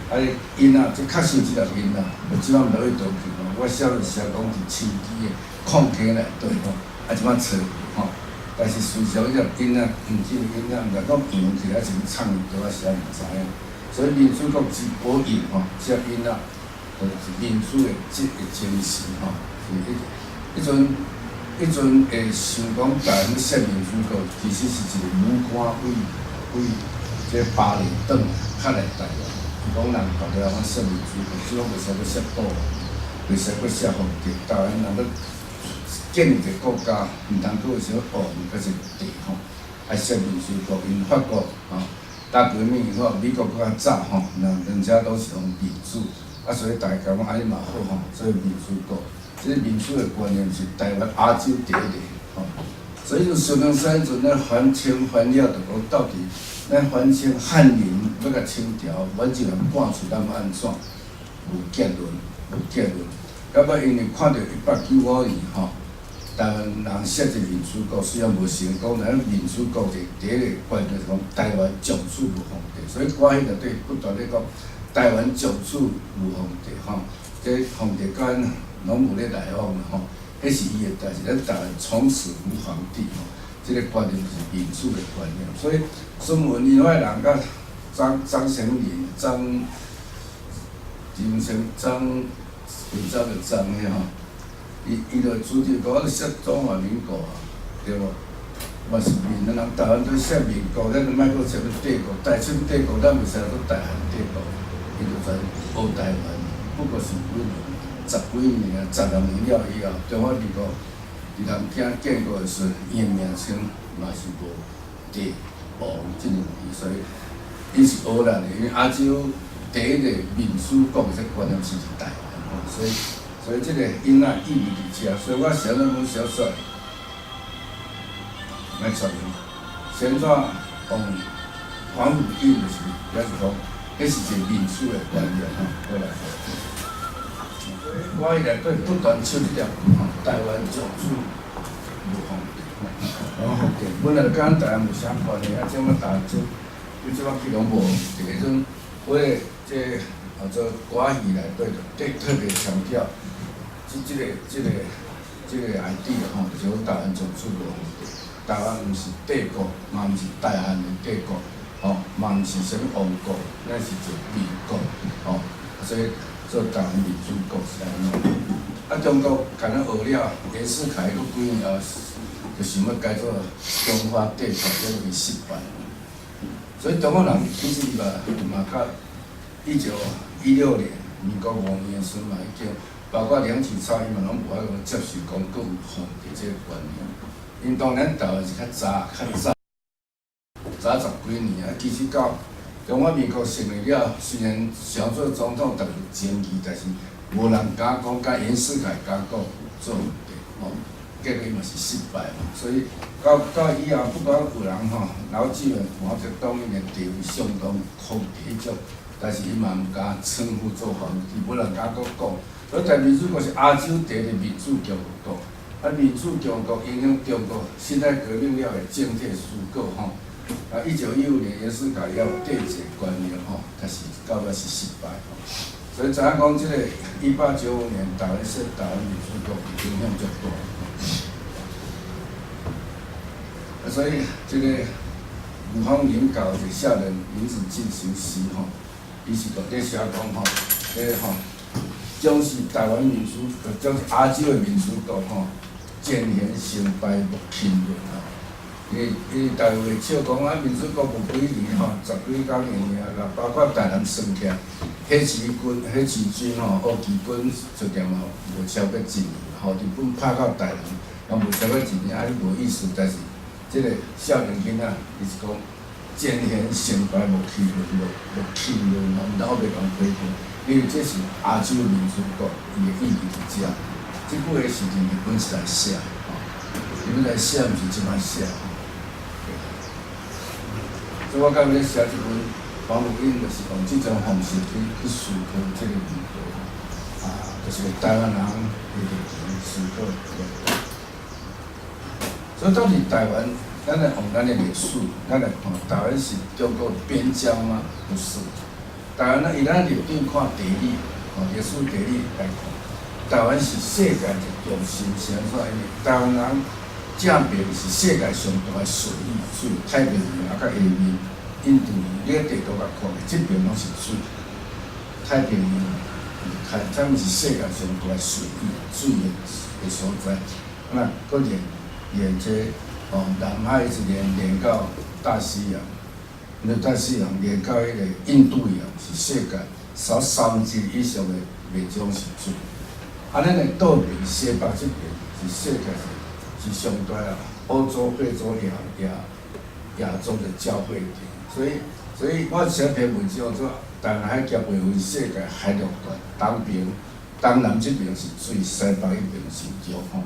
啊，𪜶啊，這確實有這粒音啊，我這擺毋知佗去吼，我寫就寫講佇市區的礦坑內底吼，啊，這擺揣吼。但是事實上，彼粒音仔，黃金的音仔，毋知講揚起來是藏佇佗，我實在毋知影。所以民主國之寶印吼，這粒音仔，就是民主的這个精神吼，是彼陣會想講台灣設民主國，其實是一個武官為這巴黎轉較來台灣。伊講人別個人設民主國，這攏袂使閣設島，袂使閣設皇帝。台灣人欲建立一个國家，毋通閣有啥王閣是帝吼，愛設民主國。因法國吼，大革命以後，美國閣較早吼，人家都是用民主，啊，所以大家講按呢嘛好吼，所以民主國，這个民主的觀念是台灣亞洲第一个吼。所以就孫中山陣咧反清反了，就講到底咱反清漢人欲共清朝滿洲人趕出，咱欲按怎？無結論，無結論。到尾因為看著1895年吼，台灣人設一民主國，雖然無成功，但民主國就第一個關鍵是講台灣從此無皇帝，所以歌戲內底不斷咧講台灣從此無皇帝吼，這皇帝佮咱攏無咧來往啦吼，彼是伊的代誌，咱台灣從此無皇帝吼，這个觀念是民主的觀念，所以孫文因遐人佮張張賢林、張金生、張文章的張彼吼。伊就主張講，我設中華民國啊，對無？嘛是民人台灣都設民國，咱就莫閣設欲帝國，大清帝國咱袂使閣大漢帝國，伊就全學台灣，不過是幾年，十幾年啊，16年了以後，中華民國佇南京建國的時陣，伊的名稱嘛是無帝王這兩字，所以伊是荷蘭的，因為亞洲第一個民主國的這觀念是佇台灣吼，所以這個音仔意義佇遮，所以我寫那本小說來說明，先怎用黃埔印就是表示講，彼是一個民主的觀念吼，過來。所以我彼內底不斷唱這條吼，台灣從此無皇帝，吼，皇帝本來就佮咱台灣無啥關係，啊，這擺大洲，你這擺去攏無，就彼陣我的這叫做歌戲內底就特別強調。這個 idea 吼，就是講台灣從此無皇帝，台灣毋是帝國，嘛毋是大漢的帝國，吼，嘛毋是啥物王國，咱是一個民國，吼，所以做台灣民主國是按呢。啊，中國共咱學了，袁世凱閣幾年後，就想欲改做中華帝國，這個失敗。所以中國人其實嘛嘛較1916年，民國5年時嘛已經。包括梁啟超，伊嘛攏無法度接受講閣有皇帝這個觀念。𪜶當然台灣是較早，較早，早十幾年啊。其實到中華民國成立了，雖然想做總統，但有爭議，但是無人敢講，佮袁世凱敢講做皇帝，吼，結果伊嘛是失敗嘛。所以到以後，不管有人吼，老子們毛澤東伊的地位相當控制彼種，但是伊嘛毋敢稱呼做皇帝，無人敢閣講。所以台民主國是亞洲第一個民主共和國，啊，民主共和國影響中國辛亥革命了的政體思考吼。啊，1915年袁世凱要締結觀念吼，但是到尾是失敗吼。所以知影講，這個1895年台灣設台灣民主國影響足大。啊，所以這個吳鳳林搞一個少年名字進行時吼，伊是佇咧寫講吼，這個吼，將是台灣民主，將是亞洲的民主國吼，前嫌成敗莫輕論吼。伊伊台會笑講啊，民主國無幾年吼，十幾工爾爾，包括台南算起來，火器軍吼，烏旗軍出現嘛，無超過一年，吼，日本拍到台南，嘛無超過一年，啊，無意思。但是這個少年囡仔，伊是講前嫌成敗莫輕論，莫輕論吼，毋通予共批評，因為這是亞洲民主國，伊的意義佇遮。這句話是佇日本時代寫，吼，日本來寫，毋是這擺寫。所以我感覺寫這本黃汝印，就是用這種方式去思考這個問題，啊，就是台灣人的立場思考的問題。所以到底台灣，咱來用咱的歷史，咱來看，台灣是中國邊疆嗎？不是。台灣咱以咱立場看地理，吼，歷史地理來看，台灣是世界的中心，是按怎？因為台灣人正邊是世界上大的水域，水太平洋啊，佮下面印度洋，你佇地圖共看，這邊攏是水。太平洋，太，這毋是世界上大的水域，水的所在。那閣連這哦，南海一直連到大西洋，那大西洋連到彼個印度洋，是世界少三分之一以上的面積攏是水。啊，咱的倒邊西北這邊是世界是上大啊，歐洲、非洲、亞洲的交匯點。所以我寫篇文章說，台灣海峽劃分世界海陸段，東邊、東南這邊是水，西北彼邊是陸吼。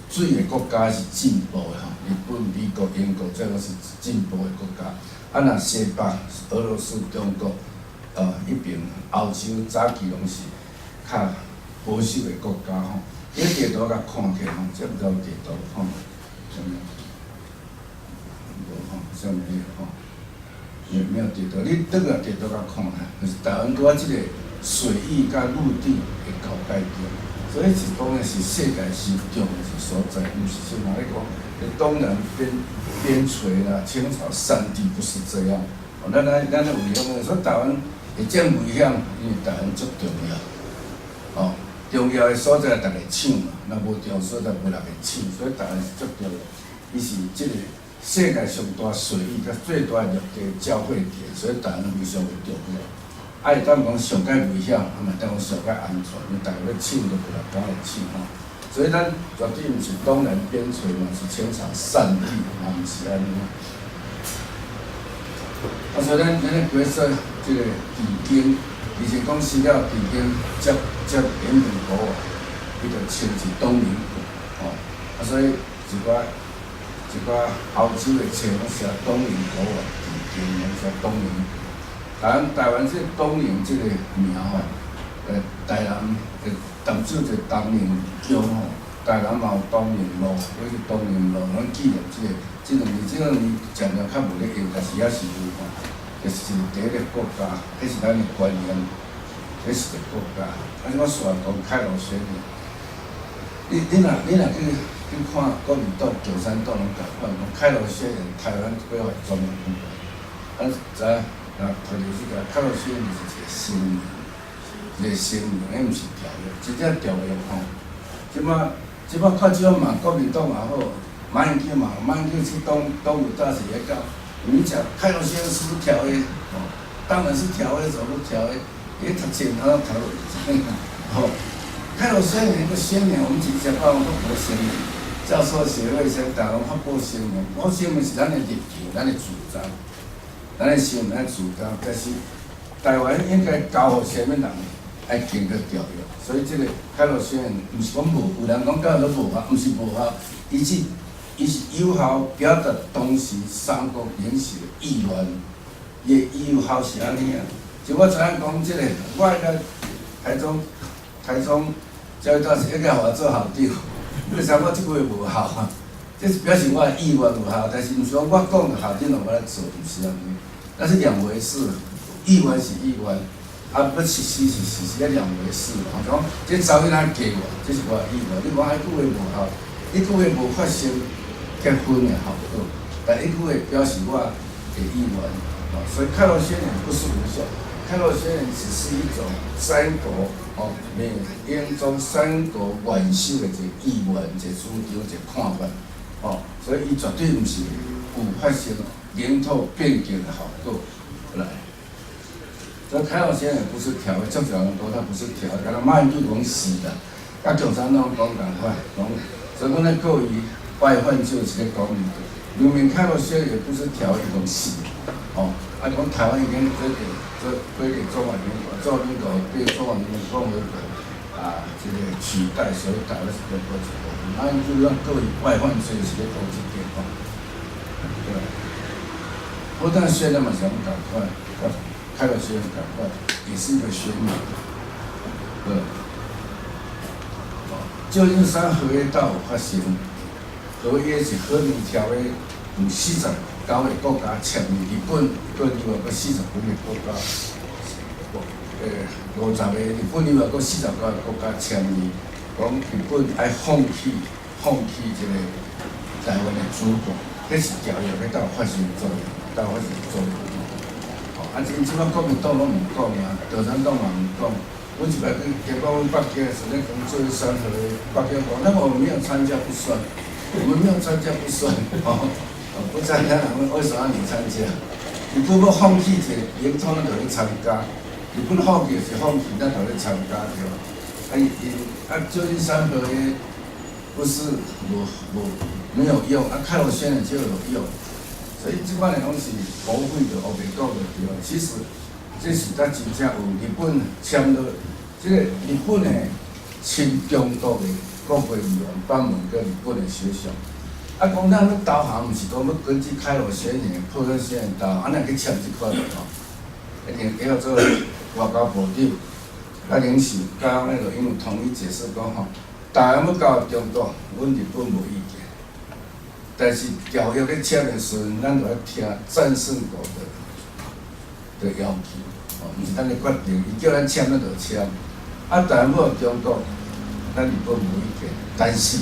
水的國家是進步的吼，日本、美國、英國，這攏是進步的國家。啊，若西北，俄羅斯、中國，彼邊歐洲早期攏是較保守的國家吼。你地圖共看起來吼，這毋知有地圖吼，啥物？無吼，啥物吼？沒有地圖，你轉來地圖共看下，就是台灣拄仔這個水域佮陸地的交界點，所以是當然是世界是重要的所在，毋是像人咧講，東南邊陲啦，清朝山地不是這樣。哦，咱有危險，所以台灣會這麼危險，因為台灣足重要。哦，重要的所在逐家搶嘛，若無重要所在無人會搶，所以台灣是足重要。伊是這個世界上大水域佮最大陸地交匯點，所以台灣非常的重要。啊，會當講上蓋危險，啊嘛當講上蓋安全，因為逐家欲搶都無人敢來搶吼。所以咱絕對毋是東南邊陲嘛，是清朝山地，嘛毋是按呢。啊，所以咱咧解說這個地經，其實講資料地經接延平國王，伊就稱是東寧國，吼。啊，所以一寡歐洲的冊攏寫東寧國王地經，攏寫東寧國。台灣這個東寧這個名吼，台南的淡水一個東寧宮吼，台南嘛有東寧路，或是東寧路，攏紀念這個。這兩年漸漸較無咧用，但是猶是有吼。就是第一個國家，彼是咱的觀念，彼是一個國家。啊，我煞講開羅宣言。你若去看國民黨、共產黨攏共款，講開羅宣言，台灣規劃專門。啊，知影？若讀歷史個開羅宣言就是一個聲明，一個聲明，彼毋是條約，真正條約吼。這擺較少嘛，國民黨也好，馬英九嘛，馬英九去東東吳大學講，你講開羅宣言是不是條約？哦，當然是條約，怎麼條約？伊讀冊哪讀？吼，開羅宣言個宣言，我們只講講發布聲明，教授協會先台灣發布聲明，發布聲明是咱的立場，咱的主張，咱的聲明，咱的主張，但是台灣應該交予啥物人愛經過條約，所以這個開羅宣言毋是講無，有人講講都無效，毋是無效，伊是有效表達當時三國領袖的意願，伊的有效是按呢啊。就我知影講這個，我個台中教育大學應該予我做校長，為啥我這句話無效啊？這是表示我的意願有效，但是毋是講我講校長就欲來做，毋是按呢，那是兩回事。意願是意願，啊，欲實施是實施，這兩回事。吼，講這查某囡仔嫁我，這是我的意願。你講彼句話無效，彼句話無發生結婚的效果，但彼句話表示我的意願。所以開羅宣言不是無效，開羅宣言只是一種三國哦，美英中三國元首的一個意願、一個主張、一個看法，哦，所以伊絕對毋是有發生領土變更的效果來。所以開羅宣言不是條約，足濟人講它不是條約，敢若馬英九講是啦，佮共產黨講仝款，講所以講咧過於外患就是咧講明明開羅宣言不是條約，伊講是，哦，啊講台灣已經歸給中華民國，中華民國被中華人民共和國啊，這個取代，所以台灣是中國一部分。馬英九讓各位外患就是咧講這個吼，對。波茨坦宣言嘛是按呢仝款，開羅宣言仝款，也是一個宣言，對。舊金山和約到有發生，和約是和平條約，有49個國家簽字，日本閣另外閣40幾個國家，50個日本另外閣49個國家簽字，講日本愛放棄這個台灣的主權，這是條約欲到發生作用，到發生作用。哦，啊，這擺國民黨攏毋講啊，共產黨嘛毋講。阮一擺去，結果阮北京的時陣講做三和約，北京講，那我們沒有參加不算，我們沒有參加不算，哦，不參加，為什麼你參加？日本欲放棄一個領土，咱就去參加；日本放棄就是放棄，咱就去參加，對吧？啊，伊啊，舊金山和約不是無沒有用，啊，開羅宣言就有用，所以這款的攏是誤會的，烏白講的對吧？其實這是才真正有日本簽落，這個日本的親中國的國會議員訪問過日本的首相，啊，講咱欲投降，毋是講欲根據開羅宣言、波茨坦宣言投降，按呢去簽這款的吼，一定叫做外交部長、佮領事、佮彼個因有統一解釋講吼，台灣欲交予中國，阮日本無意見，但是條約咧簽的時陣，咱就愛聽戰勝國的要求，哦，毋是咱的決定，伊叫咱簽，咱就簽。啊，台灣欲予中國，咱日本無意見，但是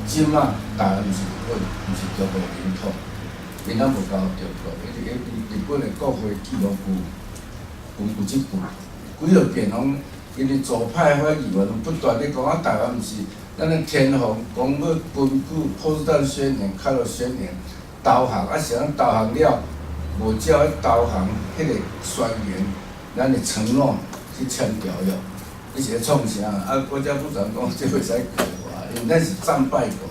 這馬台灣毋是日本，毋是中國領土，𪜶攏無交予中國，伊日本的國會記錄有這句，幾落遍攏，因為左派發議員不斷咧講啊，台灣毋是咱的天皇講欲根據波茨坦宣言、開羅宣言投降，啊是咱投降了，無照彼投降彼個宣言，咱的承諾去簽條約，你是咧創啥？啊，國家部長講這袂使過啊，因為咱是戰敗國，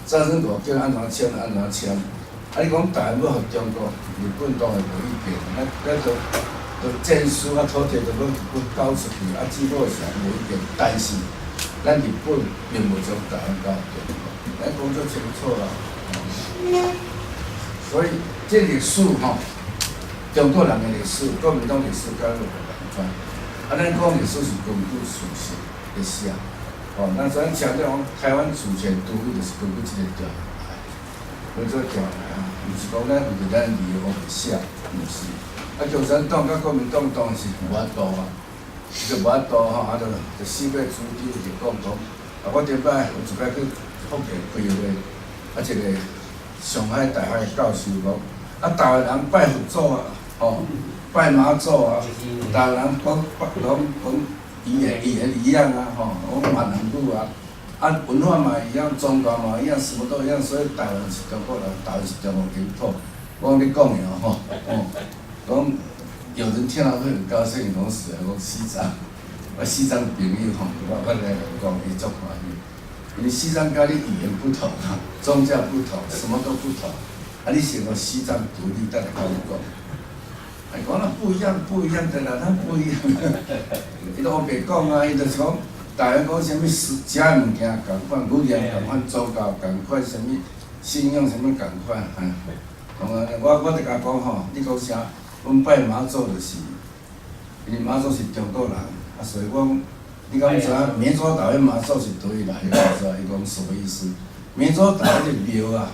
戰勝國叫按怎簽按怎簽。啊，你講台灣欲予中國，日本當然無意見，咱都戰書啊，土地都欲交出去，啊，只不過是無意見，但是咱日本並無將台灣交予中國，咱講足清楚啦。所以這歷史吼，中國人的歷史、國民黨歷史佮咱無仝款。啊，咱講歷史是根據事實來寫，哦，咱昨強調講台灣主權獨立就是根據這個條約來，根據這個條約來啊，毋是講咱為著咱利益烏白寫，毋是。啊，共產黨佮國民黨當然是無法度啊，就無法度吼，啊，就四個主張就講講，啊，我頂擺有一擺去福建開會，啊，一個上海大學的教授講，啊，台灣人拜佛祖啊，吼，拜媽祖啊，台灣人講攏講語言一樣啊，吼，講閩南語啊，啊，文化嘛一樣，宗教嘛一樣，什麼都一樣，所以台灣是中國人，台灣是中國領土。我講你講的吼，哦，講有人聽了會很高興，講是啊，講西藏，我西藏朋友吼，我來講，伊足歡喜，因為西藏佮你語言不同，宗教不同，什麼都不同，啊，你想講西藏獨立，等下佮你講，哎，講那不一樣，不一樣的啦，咱不一樣。伊都烏白講啊，伊就是講，台灣講啥物食的物件仝款，語言仝款，宗教仝款，啥物信仰啥物仝款，哈。講啊，我就共講吼，你講啥？阮拜媽祖就是，因為媽祖是中國人，啊，所以講，你敢知影湄洲島彼媽祖是佗位來？伊知伊講什麼意思？湄洲島彼個廟啊，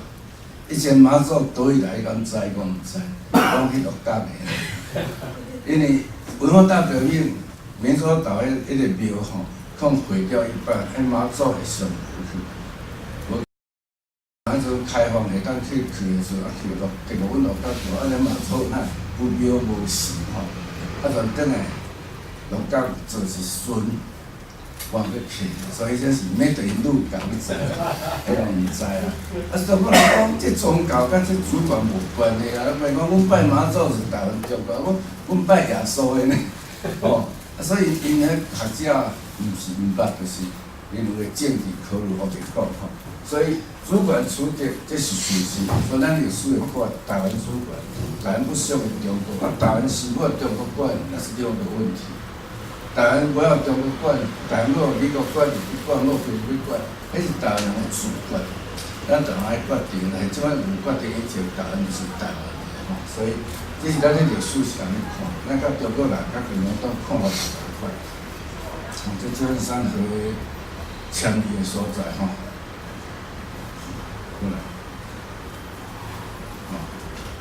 以前媽祖佗位來？你敢知？伊講毋知，講去鹿港的。因為文化大革命，湄洲島彼個廟吼，可能毀掉一半，彼媽祖會上去。那陣開放會當去的時陣，啊去鹿，結果阮鹿港就按呢媽祖那有廟無神吼，啊就轉來鹿港做一船，往欲去，所以這是 made in 鹿港，你知啦？彼人毋知啊。啊，中國人講這宗教佮這主權無關係啊，莫講阮拜媽祖是台灣中國，阮阮拜耶穌的呢，吼。啊，所以𪜶彼學者毋是毋捌，就是𪜶有的政治考慮，我袂講吼。所以主權取得這是事實，所以咱歷史會看台灣主權，台灣不屬於中國，啊，台灣是否中國管，那是另一個問題。台灣無欲中國管，台灣欲美國管、日本管、欲菲律賓管，彼是台灣人的主權。咱台灣愛決定，但是這擺有決定以前，台灣就是台灣的吼。所以這是咱的歷史是按呢看，咱佮中國人、佮共產黨看法無仝款。這舊金山和約簽字的所在吼。過來，吼，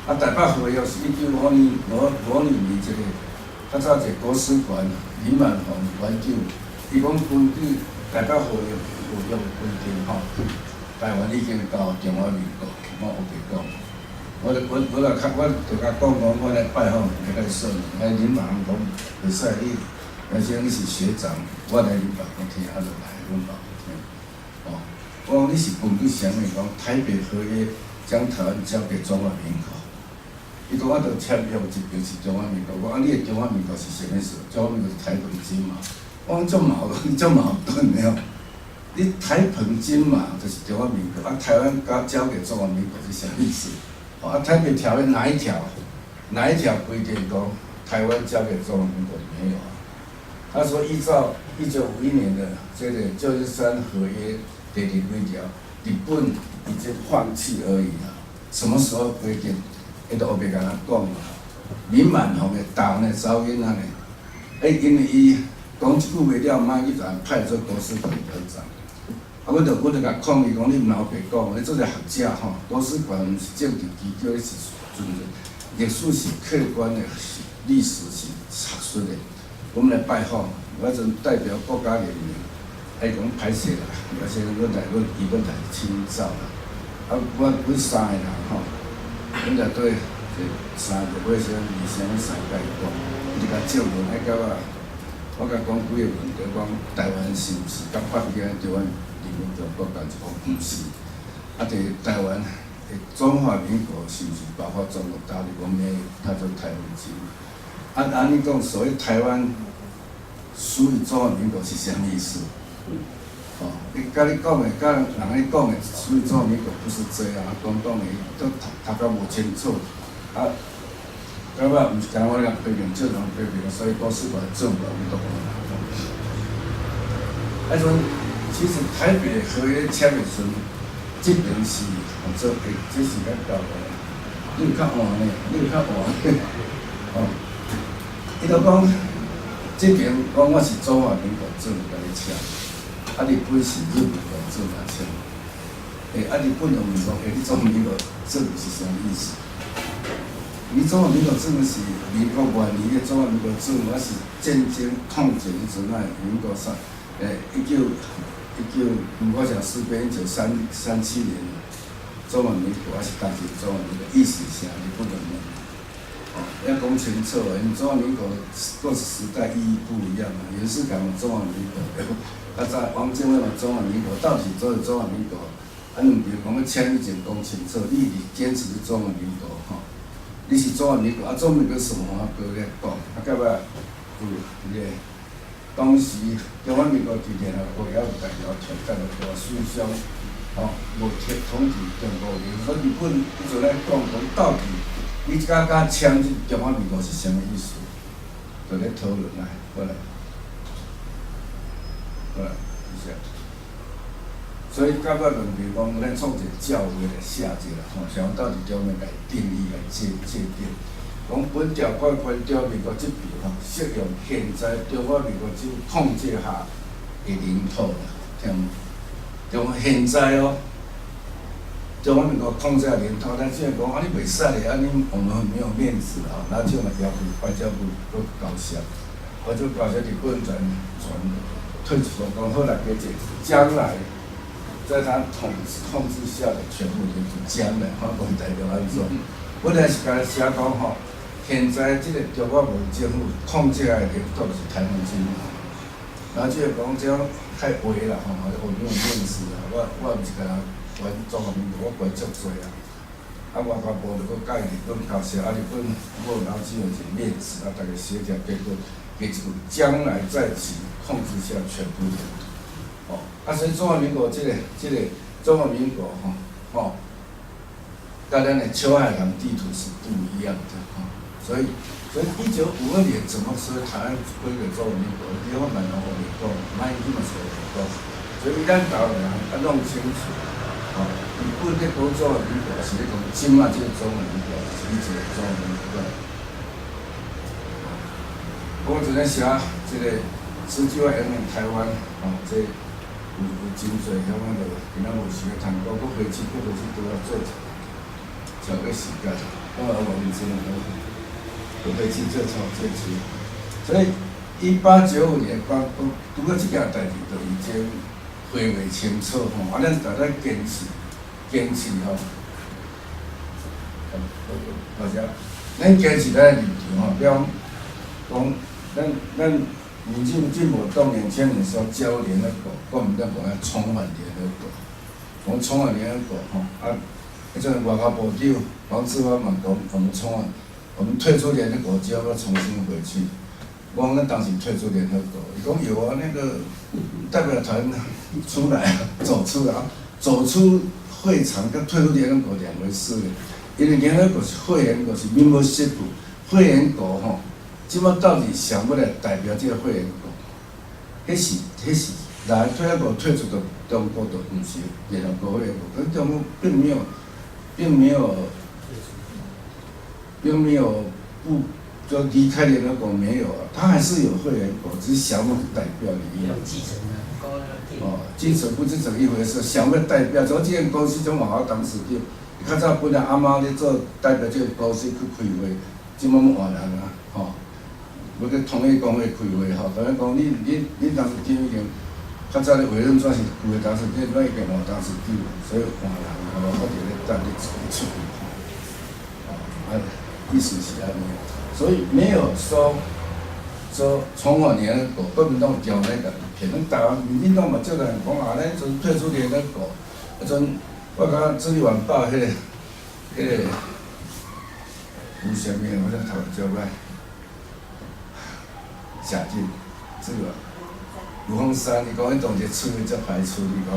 啊，台北和約是1952年這個，較早一個國史館林滿鴻館長，伊講根據台北和約規定吼，台灣已經交中華民國，我烏白講。我就共講講，我來拜訪，來共伊說明，哎，林滿鴻講袂使你，而且你是學長，我來恁辦公廳，啊，就來阮辦公廳，哦。我講你是根據啥物講台北和約將台灣交給中華民國？伊講我著簽約這邊是中華民國，我講啊，你的中華民國是啥物事？中華民國是台澎金馬。我講足矛盾，足矛盾的吼。你台澎金馬就是中華民國，啊，台灣交給中華民國是啥意思？啊，台北條約哪一條？哪一條規定講台灣交給中華民國？沒有啊。他說依照1951年的這個舊金山和約第二幾條，日本已經放棄而已啦。什麼時候規定？伊都烏白共咱講啦。林滿鴻的台灣的查某囡仔呢？欸，因為伊講這句話了，馬去共人派做國史館館長。啊，阮就共抗議講，你毋通烏白講，你做個學者吼，國史館毋是政治機構，是純粹歷史是客觀的，歷史是學術的。阮們來拜訪，我陣代表國家人民，伊講歹勢啦，而且阮來阮伊阮來親走啦。啊，阮三個人吼，阮內底這三個尾聲、二聲、三個伊講，伊就共證明愛到啊。我共講幾個問題，講台灣是毋是佮北京台灣人民共和國共一講毋是。啊，佇台灣的中華民國是毋是包括中國大陸？講沒有，他做台灣籍。啊，按呢講，所謂台灣屬於中華民國是啥物意思？哦，你佮你講的，佮人咧講的屬於中華民國不是這樣，講講的都讀甲無清楚。啊，到尾毋是干焦我咧共批評，正常批評，所以國史館政府阮都無拿講。啊，陣其實台北和約簽的時陣，這邊是做欸，這是較舊的，你有較換呢？你有較換？哦，伊就講，這邊講我是中華民國政府共你簽，啊，日本是日本國政府簽。欸，啊，日本就問講，欸，你中華民國政府是啥意思？你中華民國政府是民國元年的中華民國政府，還是戰爭抗戰彼陣仔民國三，欸，一九一九，我想事變1937年，中華民國還是當時中華民國意思是啥？日本就問。哦，要講清楚，因為中華民國各時代意義不一樣啊。袁世凱嘛中華民國，較早汪精衛嘛中華民國，到底做中華民國？啊，兩邊講欲簽以前講清楚，你是堅持中華民國吼？你是中華民國，啊，中華民國什麼？閣咧講，啊，到尾有彼個當時中華民國佇聯合國也有代表團，代表大首相，吼，無統統治中國人，所以日本彼陣咧講講到底，你這敢簽這中華民國是啥物意思？就咧討論來，過來，過來，謝謝。所以到尾問題講，咱創一個照會來寫者啦，吼，想到底點樣來定義來界定。講本條款關中華民國這邊吼，適用現在中華民國政府控制下的領土啦，聽無？中現在哦，中華民國控制領土，咱只會講啊，你袂使咧，按呢我們很沒有面子啊。那這種要求外交部閣交涉，外交交涉日本全退出講好來給解將來在他統治控制下的全部領土，將來我講代表按怎？本來是共寫講吼，現在這個中華民國政府控制的領土是台灣政府，然後這個講這樣太歪啦吼，我沒有面子啦，我毋是干焦管中華民國，我管足濟啊。啊，外交部就閣佮日本交涉，啊，日本無腦只有一個面子，啊，逐家協調，結果給這個將來在其控制下全部領土，哦，啊，所以中華民國這個中華民國吼，吼，佮咱的秋海棠地圖是不一樣的吼。所以1952年怎麼說台灣歸給中華民國？你我蠻攏烏白講，馬英九嘛是烏白講。所以咱台灣人愛弄清楚，吼，日本咧講中華民國是咧講這馬這個中華民國，是以前的中華民國。我陣咧寫這個十九萬人台灣，吼，這有真濟遐我就今仔無時間談講，閣回去閣回去都要做超過時間，我無認真講。回去做錯做錯，所以1895年，講講拄過這件代誌，就已經回未清楚吼。啊，咱逐咧堅持堅持吼，大家，咱堅持咱的立場吼，比如講，咱民進進步黨2000年時候加入聯合國，國民黨講要重返聯合國，講重返聯合國吼，啊，彼陣外交部長黃志發嘛講，我們重返。我們退出聯合國之後，要重新回去。我講咱當時退出聯合國，伊講有啊，那個代表團出來，走出來，走出會場佮退出聯合國兩回事。因為聯合國是會員國，是 membership，會員國吼，這馬到底想欲來代表這個會員國？彼是來退合國退出的中國就毋是聯合國會員國，可是中國並沒有不就離開聯合國沒有啊，他還是有會員國，只是想欲代表而已。哦，繼承不繼承一回事，想欲代表，像這間公司種嘛，我董事長，較早本來阿媽咧做代表這個公司去開會，這馬攏換人啊，吼，欲去統一公會開會吼，等於講你董事長已經較早咧委任轉是舊的董事長，這擺已經換董事長，所以換人啊，無法度咧等你出去，吼，啊。意思是按呢，所以沒有說重返聯合國，國民黨ကြော咧共騙，咱台灣民進黨嘛足人講啊，咱陣退出聯合國，彼陣我感覺《自立晚報》彼個有啥物？我才頭招來，謝進，這個盧鳳山，伊講彼當時處理遮歹處理，講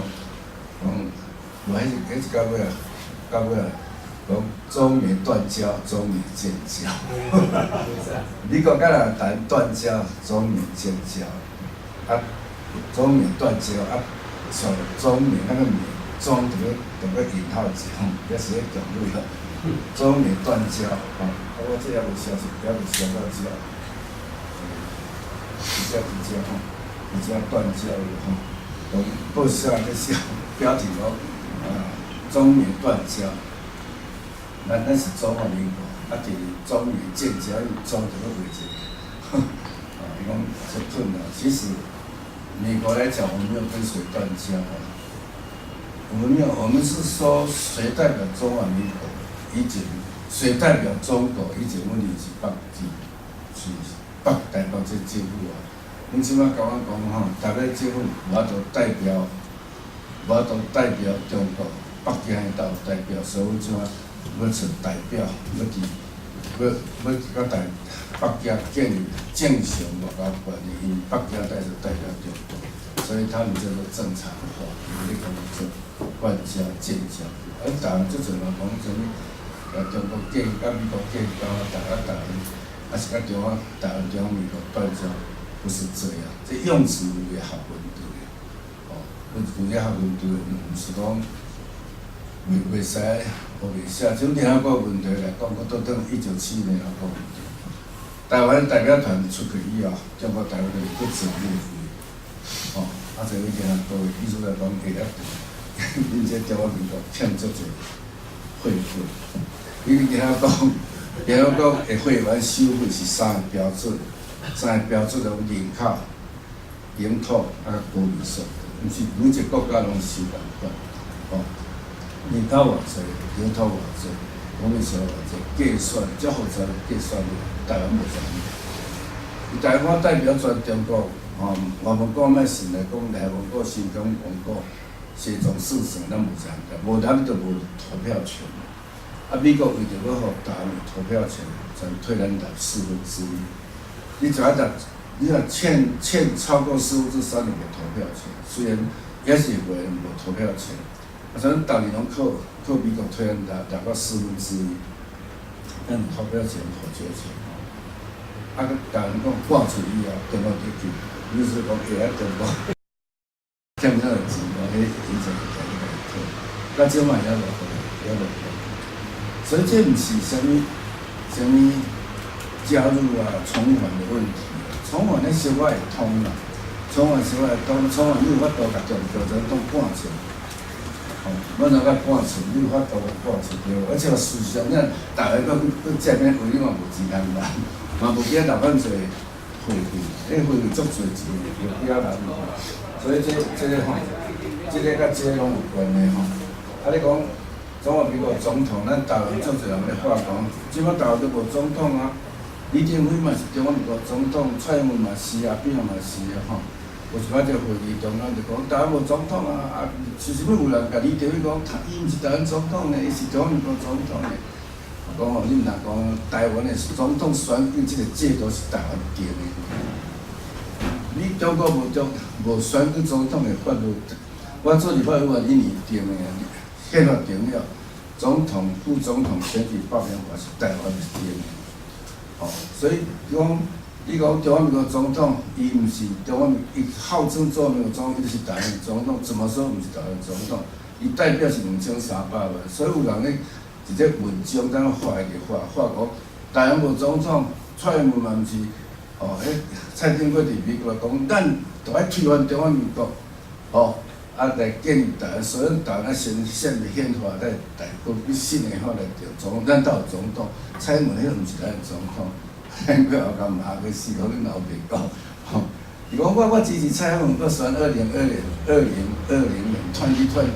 無彼是到尾啊，到尾啊。講中美斷交，中美建交。美國佮人談斷交，中美建交。啊，中美斷交啊，像中美那個美中就欲引號一吼，這是咧講對吼。中美斷交，吼，啊，我這也無消息，也無寫到這。直接直接吼，直接斷交了吼。講報紙咧寫標題講啊，中美斷交。咱是中華民國，啊，第二中美建交，伊中就閣畫一個，啊，伊講足蠢啊。其實美國來講，我們沒有跟誰斷交啊，我們沒有，我們是說誰代表中華民國，以前誰代表中國，以前問題是北京，是北台北這政府啊。阮這馬共阮講吼，台北政府無法度代表，無法度代表中國，北京彼搭有代表，所以阮這馬欲揣代表，欲佇欲欲佮台北京建立正常外交關係，因為北京代表代表中國，所以他們叫做正常化，伊咧講做斷交建交。啊，台灣足濟人講啥物，共中國建佮美國建交，台灣台灣，抑是佮中國台灣中華民國斷交，不是這樣，這用詞有個學問佇咧，哦，有有個學問佇咧，毋是講袂袂使烏白寫。像聯合國問題來講，閣倒轉1971年聯合國問題，台灣代表團出去以後，中國台灣就閣做會費，哦，啊，這個聯合國意思來講會曉得，恁這中華民國欠足濟會費。因為聯合國，聯合國的會員收費是三個標準，三個標準攏人口、領土啊，國民所得，毋是每一個國家攏收仝款，哦，人口偌濟，領土偌濟，國民所得偌濟，計算較複雜的計算，台灣無啥物。台灣代表全中國，吼，外蒙古莫算來講，內蒙古、新疆、蒙古、西藏四省，咱無參加，無咱就無投票權。啊，美國為著欲予台灣有投票權，才退咱納四分之一。你只要納，你若欠欠超過四分之三，就無投票權。雖然也是會員無投票權，啊，所以逐年攏靠靠美國退咱納納到四分之一，咱有投票權、否決權。啊，台灣講掛出以後，中國入去，意思講會曉中國欠啥個錢，彼以前就共伊退，到這擺猶無回，猶無回。所以這毋是啥物啥物加入啊重返的問題，重返咧小可會通啦，重返小可會通，重返你有法度共中國人當趕出，吼，欲按怎共趕出？你有法度共趕出對無？而且事實上，你台灣閣閣這邊位，你嘛無錢通來，嘛無必要留咁濟會費，彼會費足濟錢，無必要來。所以這這個吼，這個佮這個攏有關係吼。啊，你講中華民國總統，咱台灣足濟人咧話講，這擺台灣都無總統啊。李登輝嘛是中華民國總統，蔡英文嘛是啊，扁嘛是啊，吼。有一擺這會議中間就講台灣無總統啊，啊，其實有人共李登輝講，他伊毋是台灣總統呢，伊是中華民國總統呢。講吼，你毋通講台灣的總統選舉這個制度是台灣定的。你中國無中無選舉總統的法律，我做立法委員一年定的啊，憲法定了，總統、副總統選舉罷免法是台灣定的。哦，所以講，你講中華民國總統，伊毋是中華民，伊號稱中華民國總統，伊就是台灣總統，怎麼說毋是台灣總統？伊代表是2300萬，所以有人咧佇這文章當發一個發發講，台灣無總統，蔡英文嘛毋是，哦，彼蔡經過佇美國講，咱著愛推翻中華民國，哦，啊來建立台灣，所以台灣愛先設立憲法來來閣新的法來定總統，咱才有總統。蔡英文彼毋是咱的總統，蔡英文後共罵去死，講你老白講，吼！伊講我我支持蔡英文閣選20202020年 2020，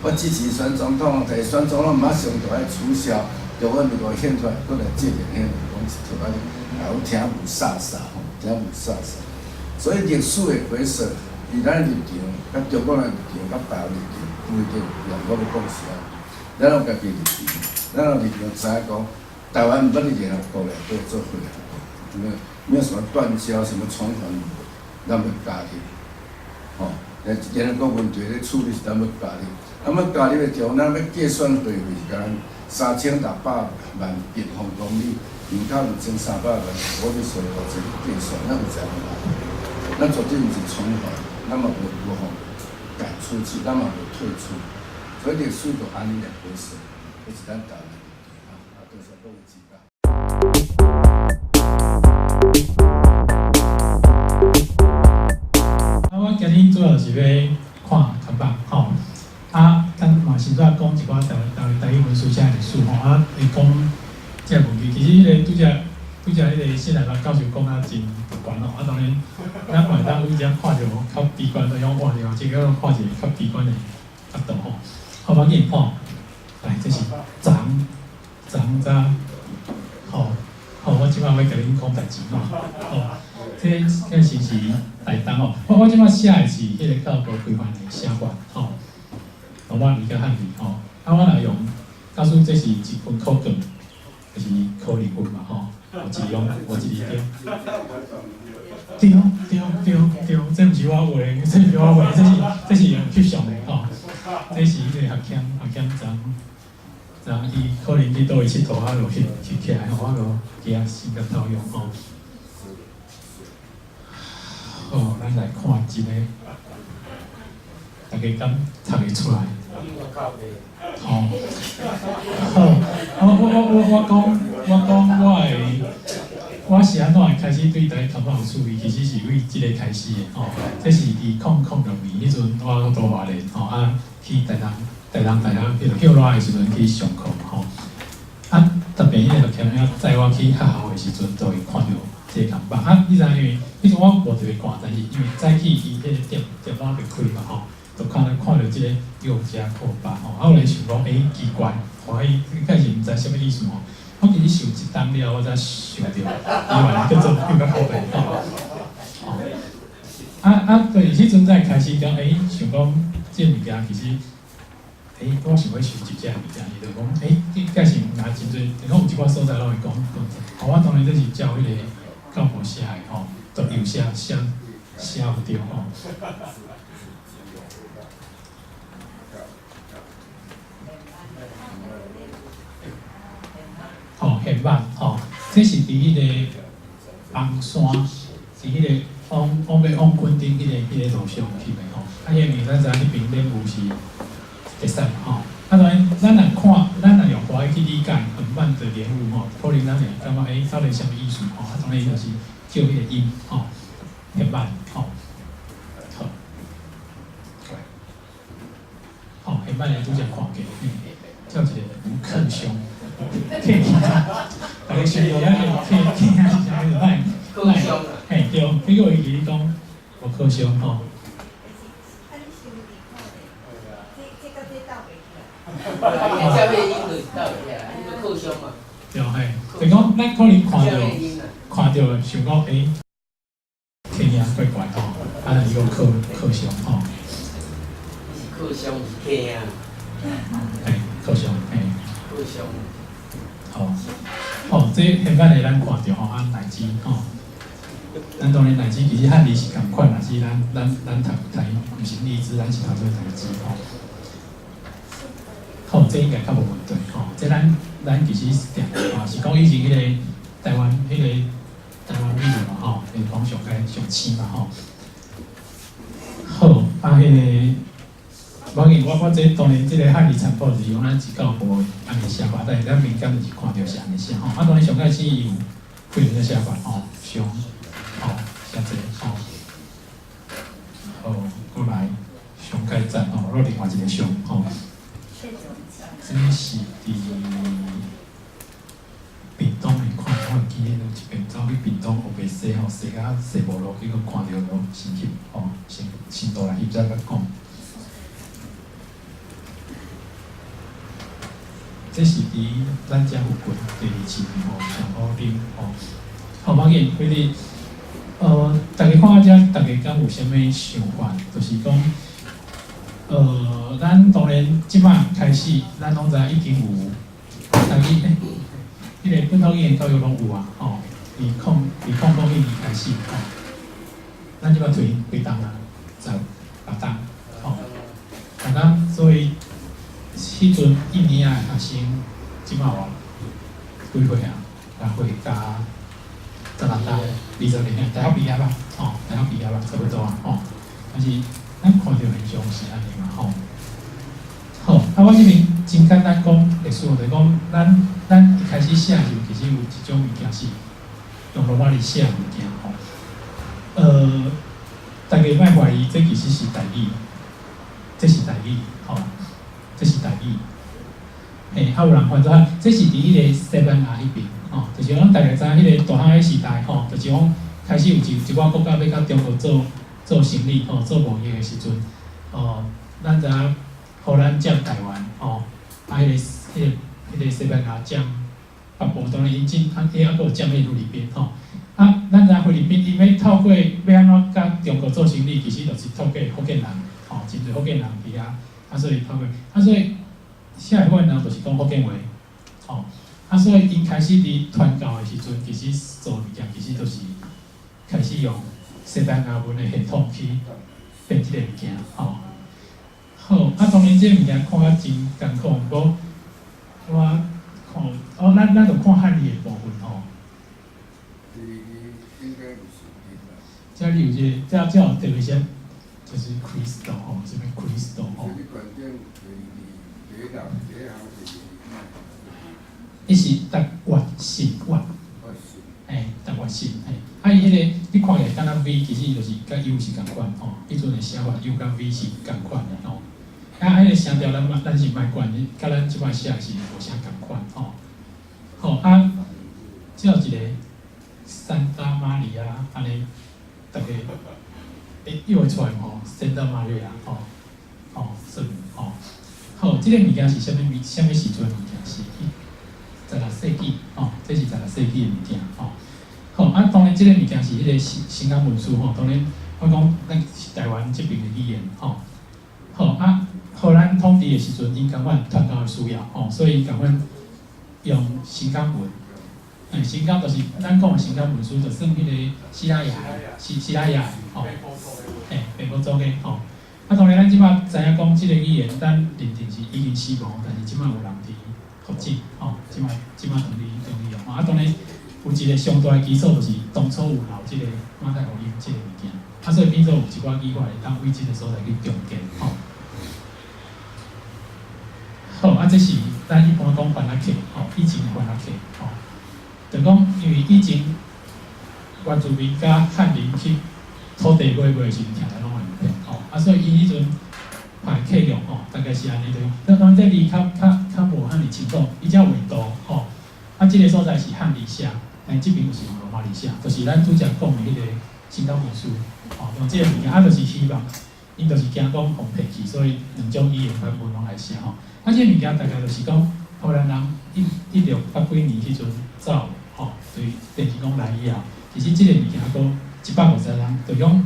我支持選總統，但是選總統馬上就愛取消中華民國憲法，閣來制定憲法，講一套按呢，啊，有聽霧煞煞吼，聽霧煞煞。所以歷史的回溯，以咱立場，佮中國人立場，佮台灣立場，不一定兩個要講啥。咱有家己立場，咱有立場知影講，台灣毋捌佇聯合國內底做會員國，沒有沒有什麼斷交，什麼重返，咱欲加入，吼，聯合國問題咧處理是咱欲加入，啊，欲加入的時候，咱欲計算會費是敢3600萬平方公里，人口2300萬，我欲算偌濟計算，咱有這樣無？咱絕對毋是重返，咱嘛無無予趕出去，咱嘛無退出，所以歷史就按呢來回溯，這是咱台灣的問題啊！啊，多謝各位指教。啊，我今日主要是欲看看板吼，啊，咱嘛先煞講一寡台台台語文書寫的歷史吼，啊，會講這個問題。其實彼个拄才拄才彼个謝乃發教授講啊真直觀哦，啊當然咱嘛會當為遮看著較悲觀的，用換另外一個看一個較悲觀的角度吼。好，我緊看，來，這是昨昨早，吼，好，我這擺欲共恁講代誌吼，吼，這這是是台東吼，我我這擺寫的是彼个教育部規範的寫法吼，羅馬字佮漢字吼，啊，我若用，假使這是一份考卷，就是柯林文嘛吼，有一字拢無一字對。對對對對，這毋是我畫的，這毋是我畫的，這是用翕相的吼。這是彼個學謙昨昨伊可能去佗位𨑨迌，啊，就翕翕起來吼，我就記啊先共偷用吼。好，咱來看一个，大家敢讀會出來？吼，好，我講我的，我是按怎會開始對台語感覺有趣味？其實是為這个開始的吼。這是佇2006年彼陣，我佇花蓮吼，啊去台東大學彼個歇熱的時陣去上課吼。啊，特別彼個學謙載我去學校的時陣，就會看著這个看板。啊，你知影因為彼陣我無特別看，但是因為早起伊彼个店攏袂開嘛吼，就看著這个幼家課吧吼。啊，我咧想講，欸，奇怪，歡喜，開始毋知啥物意思吼。我其實想一冬了，我才想著，原來叫做幼甲苦白吼。啊啊，對，彼陣才開始講，欸，想講這个物件其實，欸，我想欲收集這个物件，伊就講，欸，你蓋是若真濟，講有一寡所在攏會講講。吼，我當然這是照彼個教母寫的吼，都有寫有對吼。吼，現板吼，這是佇彼个紅山，佇彼个往欲往墾丁彼个路上翕的吼。啊，因為咱知影彼爿蓮霧是特產吼。啊，當然，咱若看，咱若用華語去理解很慢的蓮霧吼，可能咱會感覺欸，到底啥物意思吼？啊，當然就是叫彼個音吼，很慢吼。好，吼，很慢的拄才看過，叫一个吳克雄。客兄，大家想著咱的客客兄是啥物？咱咱嘿對，結果伊其實講吳克雄吼。對嘿，就講咱可能看著想講欸，客兄怪怪吼，啊，伊講克雄吼。是克雄是客兄。嘿，克雄嘿。克雄。吼，吼，這現擺的咱看著吼，啊，奶雞吼，咱當然奶雞其實漢字是仝款，但是咱讀台毋是荔枝，咱是讀做台枝吼。好，這應該較無問題吼。這咱其實定定是講以前彼個台灣彼個台灣米嘛吼，會講上該上青嘛吼。好，啊，彼个。無要緊，我這當然這个漢字參考就是講咱一教無按呢寫法，但是咱民間就是看著是按呢寫吼。啊，當然上蓋青伊有幾種寫法吼，上吼寫這吼，好，閣來上蓋讚吼，閣另外一个上吼。這是佇屏東的看，我會記得有一遍走去屏東烏白洗吼，洗甲洗無路，結果看著就先翕吼，先倒來翕才閣講。這是佇咱遮附近第二市場吼，上好啉吼。好，無要緊，反正大家看到這，大家敢有啥物想法？就是講，咱當然這擺開始，咱攏知影已經有台語，欸，彼个本土語言教育攏有啊，吼，佇2001年開始，吼，咱這擺推幾冬啊？18冬，吼，大家所以。彼陣一年仔的學生，這擺偌幾歲啊？6歲加16冬，20年，大學畢業吧，吼，大學畢業吧，差不多啊，吼。但是咱看著現象是按呢嘛，吼。好，啊，我這邊真簡單講歷史，就是講咱一開始寫時，其實有一種物件是用羅馬字寫物件，吼。大家莫懷疑，這其實是台語，這是台語，吼。這是台語，嘿，啊有人翻做，這是佇彼个西班牙彼爿，吼，就是講大家知影彼个大航海時代，吼，就是講開始有一寡國家欲佮中國做生意，吼，做貿易的時陣，哦，咱知影荷蘭佔台灣，吼，啊，彼个西班牙佔北部，當然𪜶進，啊，伊猶閣有佔彼个菲律賓，吼，啊，咱知影菲律賓伊欲透過欲按怎佮中國做生意，其實就是透過福建人，吼，真濟福建人佇遐。啊，所以透過啊，所以寫的福建人就是講福建話，吼，啊，所以𪜶開始佇傳教的時陣，其實做物件其實都是開始用西班牙文的系統去編這個物件，吼。好，啊，當然這個物件看啊真艱苦，毋過我看，哦，咱就看漢字的部分吼。應該是。這裡有這個，這有特別寫，就是 Cristo 吼，啥物 Cristo 吼。第一第一行是。伊是讀月神月，嘿，讀月神嘿。啊，伊彼個你看起來敢若 V，其實就是佮 U 是仝款吼。彼陣的寫法 U 佮 V 是仝款的吼。啊，彼個聲調咱是莫管，佮咱這擺寫是無啥仝款吼。好啊，這有一個聖瑪利亞按呢，逐家會約會出來無？聖瑪利亞吼，吼，聖母吼。好，這個物件是啥物物？啥物時陣的物件？是16世紀吼，這是十六世紀的物件吼。好，啊，當然這個物件是彼個新港文書吼，當然我講咱是台灣這邊的語言吼。好啊，荷蘭統治的時陣，𪜶感覺傳教的需要吼，所以𪜶共款用新港文。欸，新港就是咱講的新港文書，就算彼個西拉雅、西拉雅吼，嘿，並無做的吼。啊，當然咱這擺知影講這個語言，咱認定是已經死亡，但是這擺有人佇復振吼，這擺當佇用。啊，當然有一個上大的基礎，就是當初有留這個馬太福音這個物件，啊，所以變做有一寡語法會當對這個所在去重建吼。好，啊，這是咱一般講番仔客吼，以前的番仔客吼，就講因為以前原住民佮漢人去土地買賣的時陣，聽來攏會毋對吼，啊，所以𪜶彼陣排契約吼，大概是按呢對。那當然這字較無遐爾清楚，伊才畫圖吼。啊，這個所在是漢字寫，但這邊就是用羅馬字寫，就是咱拄才講的彼個新港文書，吼，用這個物件，啊，就是希望，𪜶就是驚講予騙去，所以兩種語言版本攏來寫吼。啊，這個物件大概就是講，荷蘭人一六八幾年彼陣走，吼，對電視講來以後，其實這個物件閣150冬，就講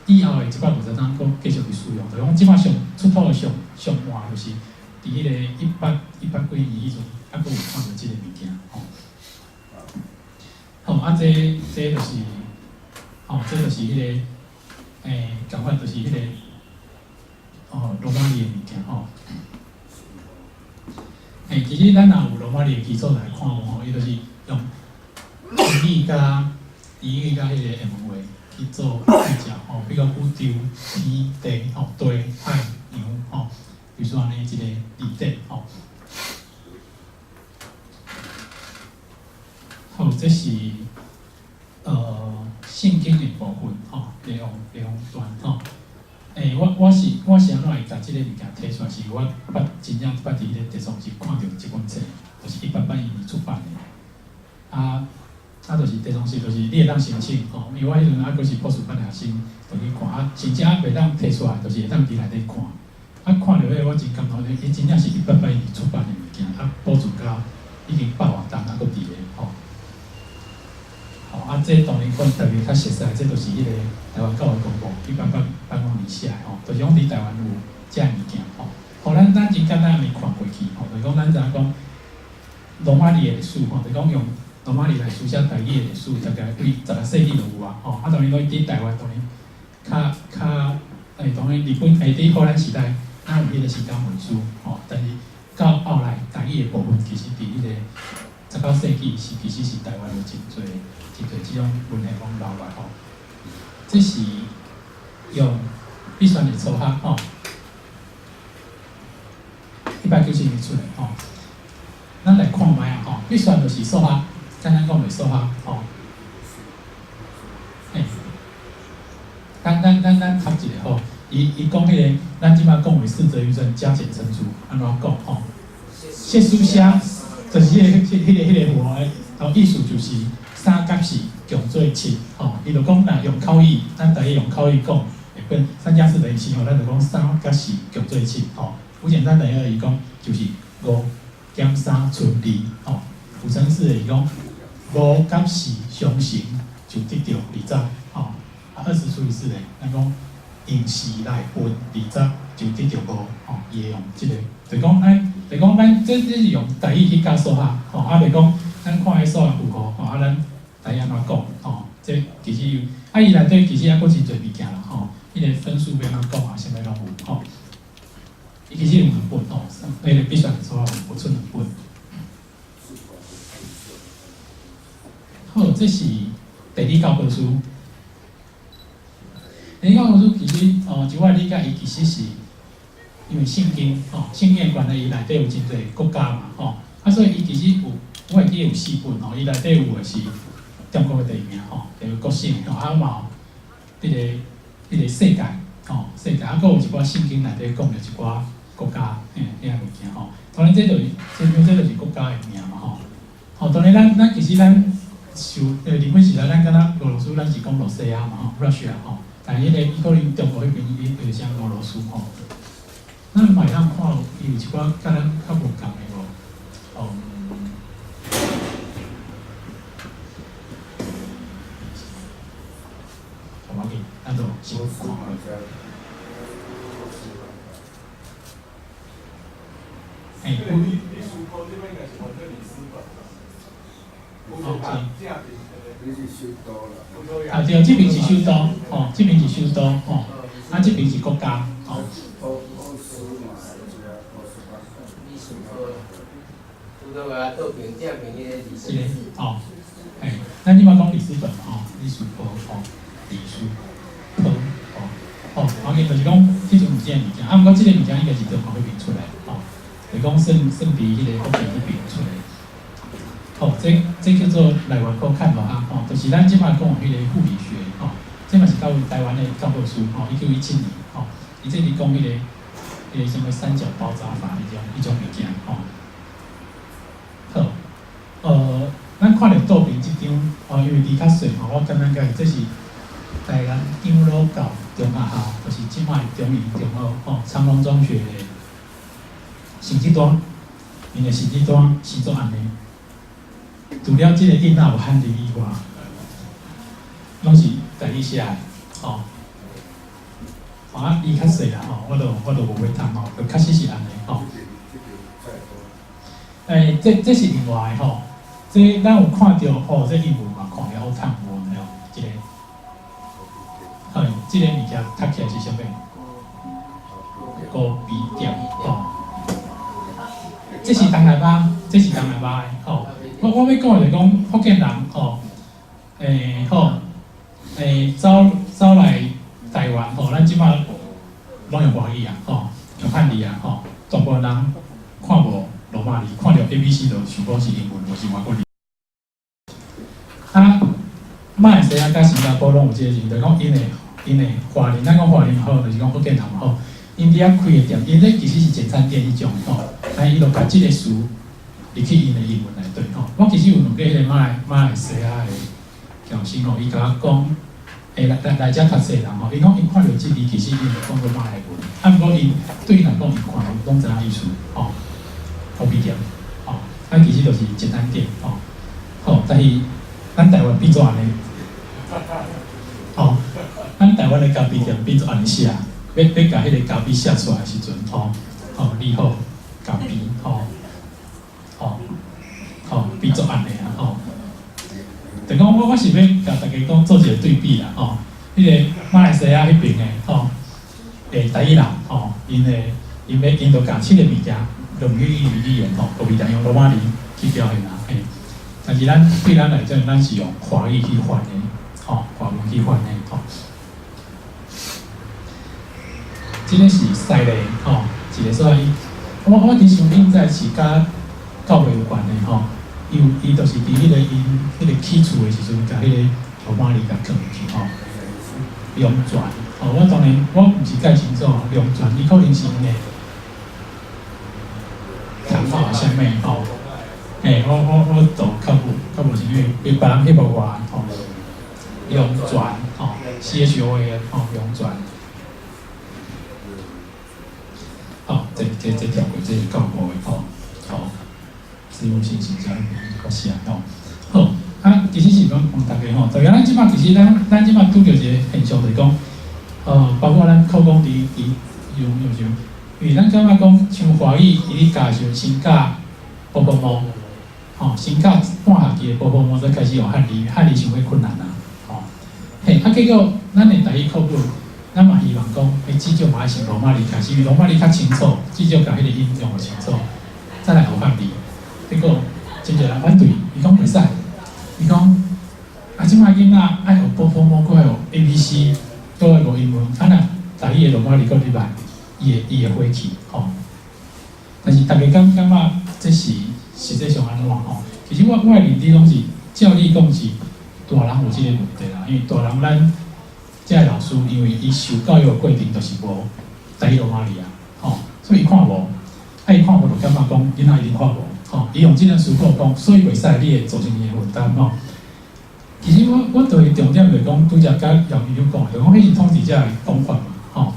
以後的150冬閣繼續去使用，就講這擺上出土的上上晚就是佇彼個一八幾年彼陣，猶閣有看著這個物件，吼。好，啊，這就是，吼，這就是彼個，仝款就是彼個，哦，羅馬字的物件，吼。欸，其實咱若有羅馬字的基礎來看無吼，伊就是用英語佮彼個英文話去做比較吼，比如講宇宙、天、地、吼、地、海、洋吼，比如說按呢一個字典吼。好，這是聖經的部分吼，地方段吼。欸，我是按怎會共這個物件提出來？是我捌真正捌佇彼個地方是看著這本冊，就是1881年出版的。啊，就是地方是，就是你會當申請吼，因為我彼陣猶閣是博士班學生，就去看啊，申請啊袂當提出來，就是會當佇內底看。啊，看著彼個我真感動，伊真正是一八八一年出版的物件，啊，保存到已經百外冬猶閣佇咧吼。吼，啊，這當然講特別較熟悉，這就是彼個台灣教會公報1885年寫的吼，就是講佇台灣有這个物件吼。予咱真簡單按呢看過去吼，就是講咱知影講羅馬字的歷史吼，就是講用羅馬字來書寫台語的歷史，大概對16世紀就有啊吼。啊，當然講佇台灣當然較欸，當然日本欸，佇荷蘭時代，咱有彼個新港文書吼，但是到後來台語的部分，其實佇彼個19世紀是其實是台灣有真濟真濟這種文獻攏留來吼。這是用筆算的數學吼，191年出的吼。咱來看覓啊吼，筆算就是數學，簡單講就是數學吼。嘿，咱讀一下吼，伊講彼個，咱這擺講的四則運算加減乘除，按怎講吼？謝書寫就是彼個符號，哦，意思就是三佮四共做七，吼。伊就講若用口語，咱台語用口語講，會變3加4等於7吼，咱就講三佮四共做七，吼。5減3等於2，伊講就是5減3剩2，吼。5乘4伊講五佮四相乘就得著二十，吼。啊，20除以4咧，咱講用四來分二十就得著五，吼。伊會用這個，就講咱就講咱這是用台語去教數學，吼，啊，就講咱看彼數學符號，吼，啊，咱台語按怎講，吼，這其實有，啊，伊內底其實猶閣真濟物件啦，吼，彼個分數欲按怎講啊，啥物攏有，吼。伊其實有兩本吼，彼個筆算數學有出兩本。好，這是地理教科書。地理教科書其實，哦，就我理解，伊其實是因為聖經，吼，聖經的關係，伊內底有真濟國家嘛，吼，啊，所以伊其實有，我會記得有四本，吼，伊內底有的是中國的地名，吼，就是國省，吼，啊嘛有彼個世界，吼，世界，啊，閣有一寡聖經內底講著一寡國家，嘿，遐物件，吼，當然這就是，這就是國家的名嘛，吼，吼，當然咱其實咱受日本時代，咱敢若俄羅斯，咱是講羅西亞嘛，吼，Russia 吼，但彼個伊可能中國彼邊伊就是寫俄羅斯吼。咱嘛會當看伊有一寡佮咱較無仝的無？哦。無要緊，咱就先看。欸，啊對，這邊是首都，吼，這邊是首都，吼，啊，這邊是國家，吼。是个，吼，嘿，咱這擺講里斯本吼，里斯坡，吼，里斯坡，吼，吼，我見就是講，彼陣有這个物件，啊，毋過這个物件應該是中國彼邊出來，吼，就講算佇彼个福建彼邊出來。吼，這叫做內外科看護學，吼，就是咱這擺講的彼个護理學，吼，這嘛是教台灣的教科書，吼，1917年，吼，伊這裡講彼個啥物三角包紮法彼種物件，吼。好，咱看著倒邊這張，哦，因為字較細吼，我簡單解，這是台南長老教中學校，就是這擺中營中學，吼，長榮中學的成績單，𪜶的成績單是做按呢。除了這個囡仔有漢字以外，攏是台語寫的，吼。啊，伊較細啦，吼，我就無欲讀吼，就確實是按呢，吼。欸，這是另外的吼，這咱有看著吼，這英文嘛看了好嘆無吼，這個，嘿，這個物件讀起來是啥物？高鼻店，吼。這是東南亞，這是東南亞的，吼。我欲講的就是講福建人，吼，欸，吼，欸，走來台灣，吼，咱這擺攏用華語啊，吼，用漢字啊，吼，大部分人看無羅馬字，看著 A、B、C 就想講是英文，無是外國字。啊，馬來西亞佮新加坡攏有這個字，就講𪜶的華人，咱講華人好，就是講福建人好，𪜶佇遐開的店，𪜶這其實是簡餐店彼種的吼，但伊就共這個詞入去𪜶的英文內底吼。我其實有問過彼個馬來西亞的僑生吼，伊共我講，欸，來遮讀冊人吼，伊講𪜶看著這字，其實𪜶就講做馬來文，啊，毋過𪜶對𪜶來講，𪜶看攏知影意思吼。咖啡店，吼，啊，其實就是簡餐店，吼，好，但是咱台灣變做按呢，吼，咱台灣的咖啡店變做按呢寫，欲共彼個咖啡寫出來的時陣，吼，吼，你好，咖啡，吼，吼，吼，變做按呢啊，吼，就講我是欲共大家講做一個對比啦，吼，彼個馬來西亞彼邊的，吼，欸，台語人，吼，𪜶就共這個物件。用語言吼，咖啡店用羅馬字去表現啊，嘿。但是咱對咱來講，咱是用華語去翻的，吼，華文去翻的，吼。這個是西麗，吼，一個所在。我其實想應該是佮教會有關的，吼。伊就是佇彼個𪜶彼個起厝的時陣，共彼個羅馬字共囥入去，吼。龍泉，吼，我當然我毋是介清楚，龍泉伊可能是𪜶的。談話啥物吼？欸，我就較無是因為別人翕予我吼，龍泉吼，CHOAN 吼，龍泉。吼，這跳過，這是教會吼，吼，實用性形象較寫吼。好，啊，其實是講問大家吼，大家咱這擺其實咱這擺拄著一個現象，就是講，包括咱口講佇用用像。因為咱感覺講像華語，伊咧教的時陣先教波波摸，吼，先教半學期的波波摸，才開始用漢字，漢字傷過困難啊，吼。嘿，啊，結果咱的台語課本，咱嘛希望講，欸，至少嘛愛先羅馬字開始，因為羅馬字較清楚，至少共彼個音用會清楚，再來學漢字。結果真濟人反對，伊講袂使，伊講啊，這擺囡仔愛學波波摸，閣愛學 A B C，閣愛學英文，啊若台語的羅馬字閣入來，伊會火氣吼。但是逐家敢感覺這是實際上按怎吼？其實我的認知攏是照你講是大人有這個問題啦，因為大人咱這个老師，因為伊受教育的過程就是無台語羅馬字啊，吼，所以伊看無，啊伊看無就感覺講囡仔一定看無，吼，伊用這種思考講，所以袂使你會造成伊的負擔吼。其實我對重點就是講，拄則佮姚校長講，就講彼是統治者的講法嘛，吼，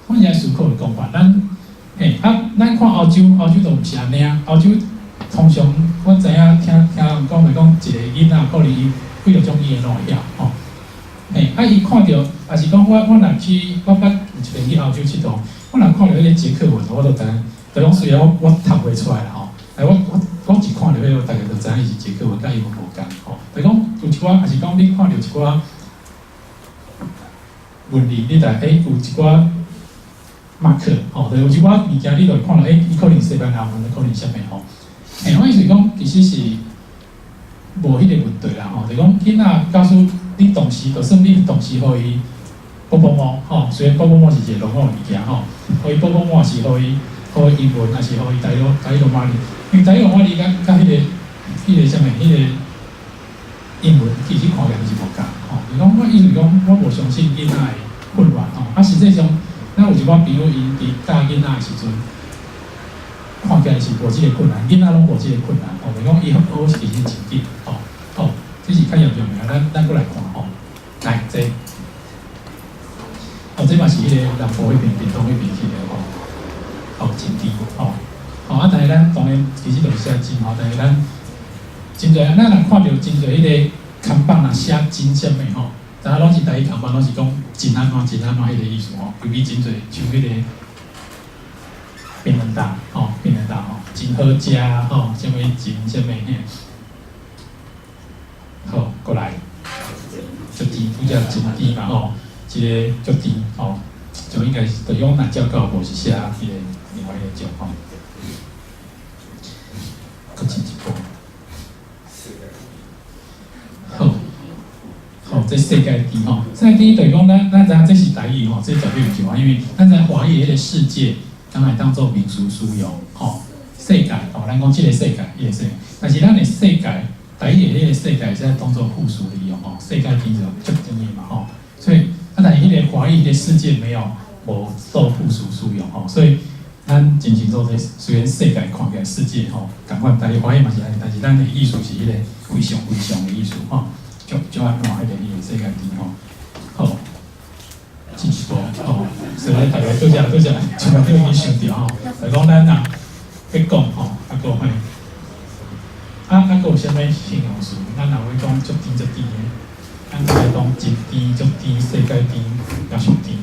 統治者思考的講法，咱嘿啊，咱看歐洲，歐洲就毋是按呢啊，歐洲通常我知影聽聽人講，就講一個囡仔可能伊幾若種語言攏會曉，吼。嘿，啊伊看著，也是講我若去，我捌有一遍去歐洲𨑨迌，我若看著彼個捷克文，我就知影，就講雖然我讀袂出來啦吼，但我一看著彼個，大概就知影伊是捷克文，佮英文無仝吼。就講有一寡，也是講你看著一寡文字，你就欸有一寡馬克吼，就有一寡物件，你就會看著欸，伊可能西班牙文，可能啥物吼。嘿，我意思講，其實是無彼個問題啦吼，就講囡仔假使你同時，就算你同時予伊波波摸吼，雖然波波摸是一個籠統的物件吼，予伊波波摸是予伊英文，抑是予伊台語羅馬字，因為台語羅馬字佮彼個啥物，彼個英文其實看起來就是無仝吼。就講我意思是講，我無相信囡仔會混亂吼。啊，實際上，咱有一寡朋友𪜶佇教囡仔的時陣，看起來是無這個困難，囡仔攏無這個困難吼。就講伊學其實真緊吼，吼，這是較嚴重的。咱閣來看吼，來這，哦，這嘛是彼個南部彼邊、屏東彼邊去的吼，哦，真甜吼，吼啊！但是咱當然其實就是寫真吼，但是咱真濟，咱若看著真濟彼個看板若寫真啥物吼，知影攏是台語看板，攏是講真按怎真按怎彼個意思吼，尤其真濟像彼個便當大吼，便當大吼，真好食吼，啥物真啥物嘿，好，過來，足甜，拄則真甜嘛吼，這個足甜吼，就應該是就講若照教無是寫彼個另外一個種吼，閣進一步。好，好，這世界甜吼，世界甜就是講咱知影這是台語吼，這絕對毋對啊，因為咱知影華語彼個世界，敢會當做名詞使用吼，世界吼，咱講這個世界，彼個世界，但是咱的世界，台語的彼個世界是當做副詞利用吼，世界甜就足甜的嘛吼，所以啊，但是彼個華語的世界沒有無做副詞使用吼，所以咱真清楚這雖然世界看起來世界吼仝款，但是華語嘛是按呢，但是咱的意思是彼個非常非常的意思吼，就就按怎彼個世界甜吼，好，進一步吼，所以大家拄則拄則從來都已經想著吼，就講咱若欲講吼，啊閣嘿，啊閣有啥物形容詞？咱若欲講足甜足甜的，咱就來講真甜足甜，世界甜，也是甜。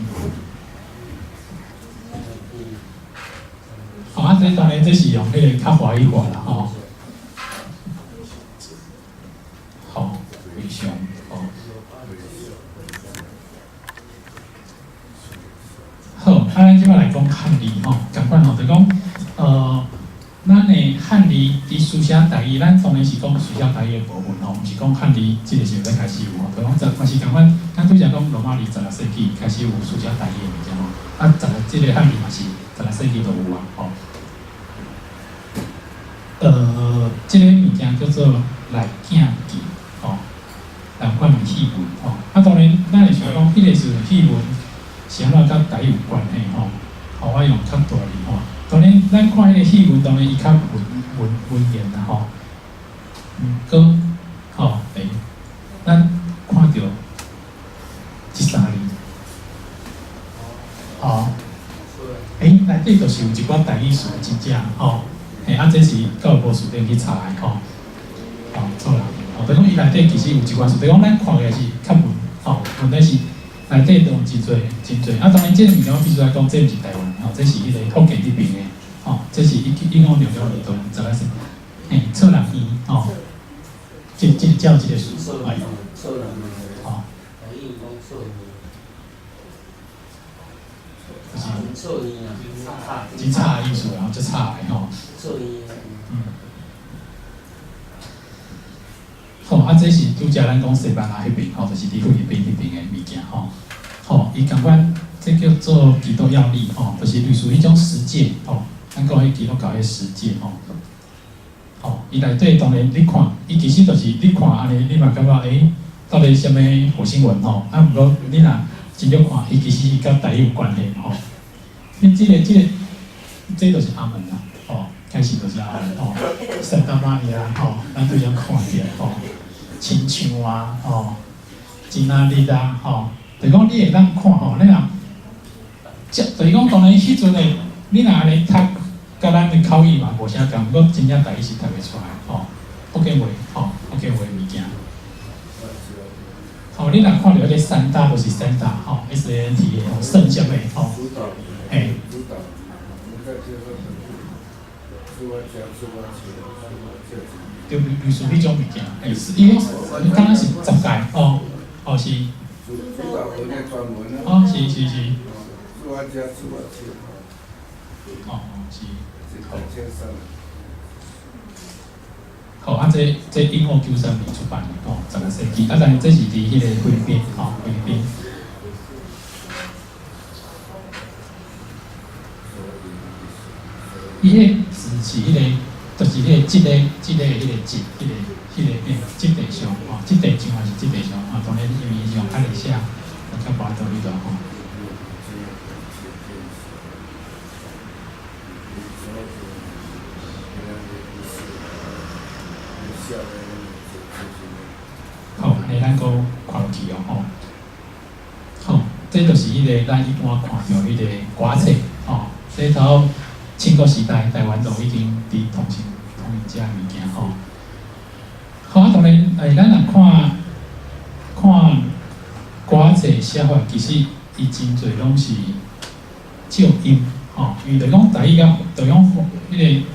吼，啊，這當然這是用彼個較華語化啦，吼。好，非常好。好，啊，咱這擺來講漢字吼，仝款吼，就講，咱的漢字佇書寫台語，咱當然是講書寫台語的部分吼，毋是講漢字這個時陣才開始有吼，就講十嘛是仝款，咱拄則講羅馬字16世紀開始有書寫台語的物件吼，啊，十這個漢字嘛是16世紀就有啊，吼。這個物件叫做內鏡記，吼，仝款的戲文，吼。啊，當然，咱會想講，彼個時陣戲文是按怎佮台語有關係，吼？吼，我用較大字吼。當然，咱看彼個戲文，當然伊較文言啦，吼。毋過，吼，欸，咱看著這三字，吼，欸，內底就是有一寡台語詞真正，吼。嘿，啊，這是教育部辭典去查的，吼，吼，錯啦，吼，就講伊內底其實有一寡詞，就講咱看起來是較文，吼，問題是內底都有真濟真濟。啊，當然這個物件我必須來講，這毋是台灣，吼，這是彼個福建彼爿的，吼，這是1566年當十個是，嘿，策人院，吼，這照這個數，哎，吼，就是真差的意思啊，足差的吼。好，啊，這是拄才咱講西班牙彼爿吼，就是佇菲律賓彼爿的物件吼。吼，伊仝款，這叫做基督要理吼，就是類似彼種十誡吼，咱講彼基督教彼十誡吼。吼，伊內底當然你看，伊其實就是你看按呢，你嘛感覺欸，到底啥物火星文吼？啊，毋過你若真正看，伊其實是佮台語有關係吼。你這個，這就是阿門啦，吼，開始就是阿門吼，聖達瑪利亞吼，咱對遮看起來吼，親像啊吼，真阿力啊吼，就是講你會當看吼，你若，就是講當然彼陣的，你若按呢讀，佮咱的口語嘛無啥仝，毋過真正台語是讀會出來吼，福建話吼，福建話物件。吼，你若看著彼個三大就是三大吼，S A N T A 吼，聖潔的吼，嘿。對，類似彼種物件，欸，伊講，伊敢若是十誡哦，哦是。哦，是是是。哦，是。好，啊，這1593年出版的吼，十個世紀，啊，但是這是佇彼個菲律賓，吼，菲律賓。伊彼個字是彼個，就是彼個這個這個彼個這，彼個彼個嘿，這地上吼，這地上還是這地上啊？當然因為伊是用漢字寫，較無道理啦吼。好，按呢咱閣看落去哦吼。好，這就是彼個咱一般看著彼個歌冊吼，這頭。清國時代，台灣就已經佇通行通行這物件吼。好，啊，當然，欸，咱若看看歌冊寫法，其實伊真濟攏是照音吼，因為就講台語佮就講彼個，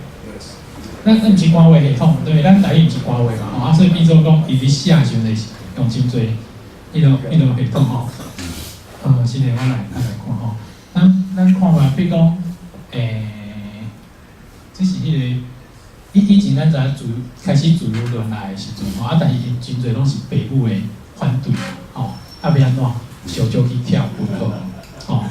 咱毋是官話系統，對，咱台語毋是官話嘛吼，啊，所以變做講伊佇寫時陣是用真濟彼落系統吼。現在我來看吼，咱看嘛，比如講，欸。這是彼個，以前咱知影自開始自由戀愛的時陣吼，啊，但是𪜶真濟攏是爸母的反對，吼，啊，欲按怎，相招去跳舞吼，吼，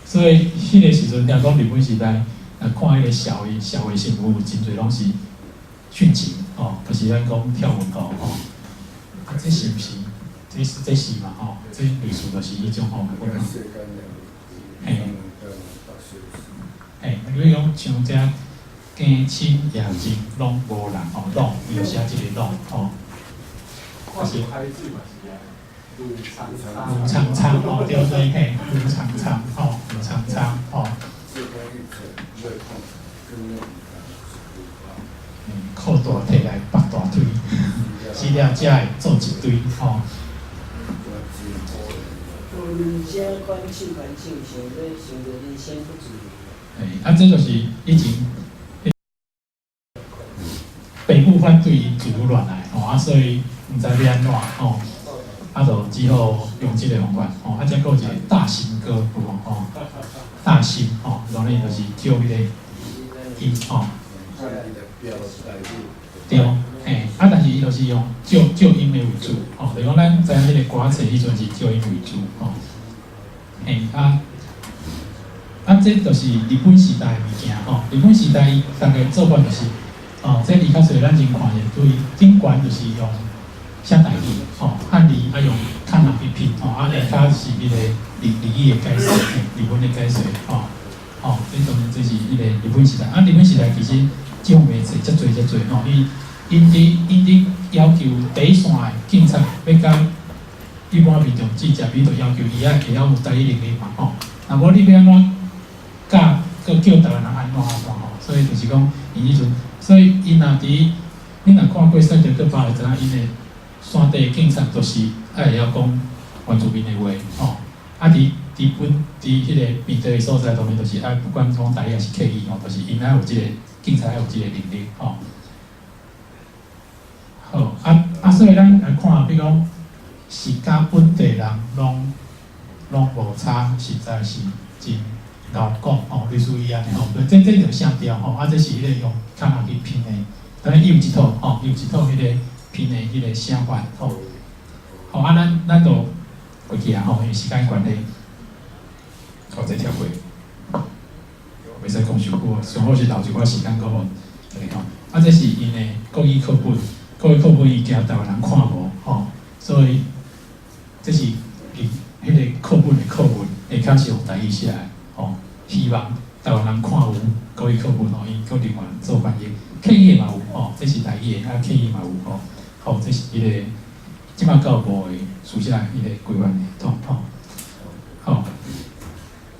所以彼個時陣聽講日本時代，若看彼個社會新聞，真濟攏是殉情，吼，就是咱講跳舞吼，吼，啊，這是毋是？這是嘛，吼，這類似就是彼種吼，嘿，嘿，比如講像這。家親夜靜攏無人吼，攏伊就寫這個攏吼。就是盧長長吼，對對嘿，盧長長吼，盧長長吼。褲帶提來縛大腿，死了才會做一堆吼。嘿，啊，這就是以前。爸母反對𪜶自由戀愛吼，啊，所以毋知欲按怎吼，啊，就只好用這個方法吼，啊，這閣有一個大新歌有無吼？大新吼，當然就是叫彼個音吼。對，嘿，啊，但是伊就是用照音的為主吼，就講咱知影彼個歌冊彼陣是照音為主吼。嘿，啊，啊，這就是日本時代的物件吼，日本時代伊大概做法就是。哦，這伊較濟咱先看者，對頂懸就是用寫台語，吼，漢字啊用卡納去拼，吼，啊下跤是彼個日語的解說，日文的解說，吼，吼，這當然這是彼個日本時代，啊，日本時代其實這方面冊遮濟遮濟，吼，伊𪜶佇要求第一線的警察欲佮一般民眾直接，伊就要求伊愛會曉有台語能力嘛，吼，若無你欲按怎教，閣叫台灣人按怎按怎吼，所以就是講，𪜶彼陣。所以，𪜶若佇，你若看過賽德克巴萊，知影𪜶的山地的警察都是愛會曉講原住民的話，吼。啊，佇本佇彼个面對的所在，當然就是愛不管講台語抑是客語吼，就是𪜶愛有這個警察愛有這個能力吼。好，啊，所以咱來看，比如講是佮本地人攏無差，實在是真𠢕講吼，類似伊按呢吼，這就聲調吼，啊，這是彼個用卡仔去拼的，當然伊有一套吼，伊有一套彼個拼的彼個寫法吼。好，啊，咱就過去啊吼，因為時間關係，好，再跳過，袂使講傷久，上好是留一寡時間閣予大家吼。啊，這是𪜶的國語課本，國語課本伊驚台灣人看無吼，所以這是伊彼個課本的課文，下跤是用台語寫的吼，希望台灣人看有國語課本吼，伊閣另外做翻譯，客語的嘛有吼，這是台語的，啊客語嘛有吼，好，這是彼個這擺教育部的書寫彼個規範系統吼。好，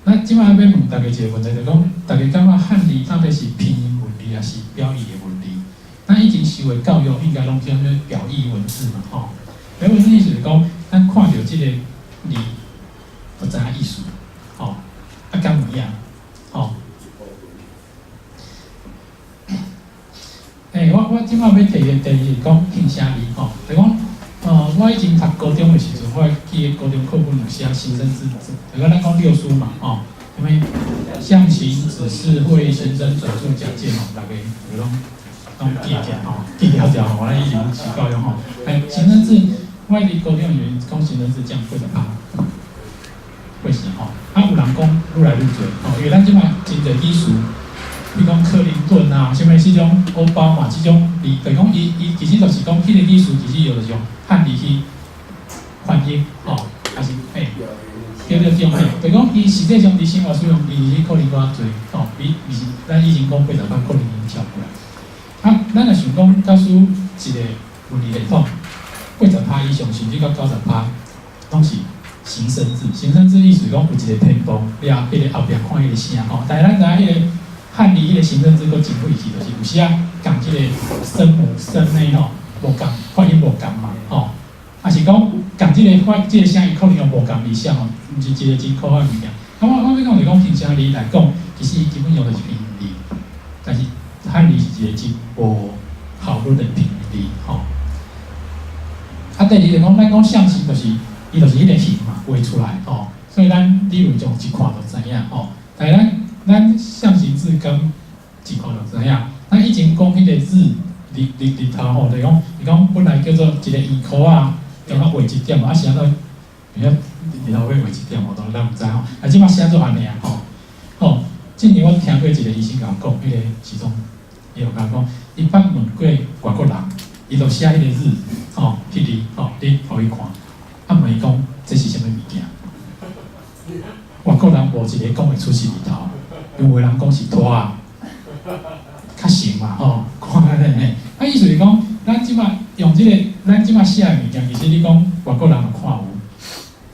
咱這擺欲問大家一個問題，就講大家感覺漢字到底是拼音文字，抑是表意的文字？咱以前受的教育應該攏叫做表意文字嘛，吼。表意文字意思是講，咱看著這個字，就知影意思，吼。啊，敢有影？吼。欸，我這擺欲提的第二是講形聲字，吼，就講，我以前讀高中的時陣，我會記得高中課本有寫形聲字，就講咱講六書嘛，吼，啥物象形、指事、會意、形聲、轉注、假借，吼，大家有攏記起來吼，記牢牢吼，咱以前受教育吼。欸，形聲字，我佇高中時陣講形聲字佔80%，80吼。啊，有人講愈來愈濟，吼，因為咱這擺真濟語詞，比如講克林頓啊，啥物這種奧巴馬這種字，就講伊其實就是講彼個語詞，其實就是用漢字去翻譯，吼，還是嘿，對對對，嘿，就講伊實際上佇生活使用字是可能較濟，吼，比毋是咱以前講80%可能已經超過。啊，咱若想講，假使一個文字系統80%以上，甚至到90%，攏是形聲字。形聲字意思講有一個偏旁，了彼個後壁看彼個聲吼。但是咱知影彼個漢字彼個形聲字閣真費氣，就是有時啊仝這個聲母聲呢吼，無仝發音無仝嘛吼。啊是講仝這個發這個聲，伊可能用無仝字寫吼，毋是一個真可愛物件。啊，我欲講就講形聲字來講，其實伊基本用的是拼音字，但是漢字是一個真無效率的拼音字吼。啊，第二就講，咱講象形就是伊就是彼個形嘛，畫出來吼，所以咱理論上一看就知影吼。但是咱象形字敢一看就知影。咱以前講彼個日日日日頭吼，就講伊講本來叫做一個圓箍仔，中間畫一點，啊是按怎？變日頭尾畫一點，我都咱毋知吼。啊，這擺寫做按呢啊吼。吼，之前我聽過一個醫生共我講，彼個時陣，伊就共我講，伊捌問過外國人，伊就寫彼個日，吼，彼字吼，你予伊看，啊問伊講這是啥物物件？外國人無一個講會出是日頭，因為有的人講是拖仔，較像嘛吼，看按呢嘿。啊，意思是講，咱這擺用這個，咱這擺寫的物件，其實你講外國人有看有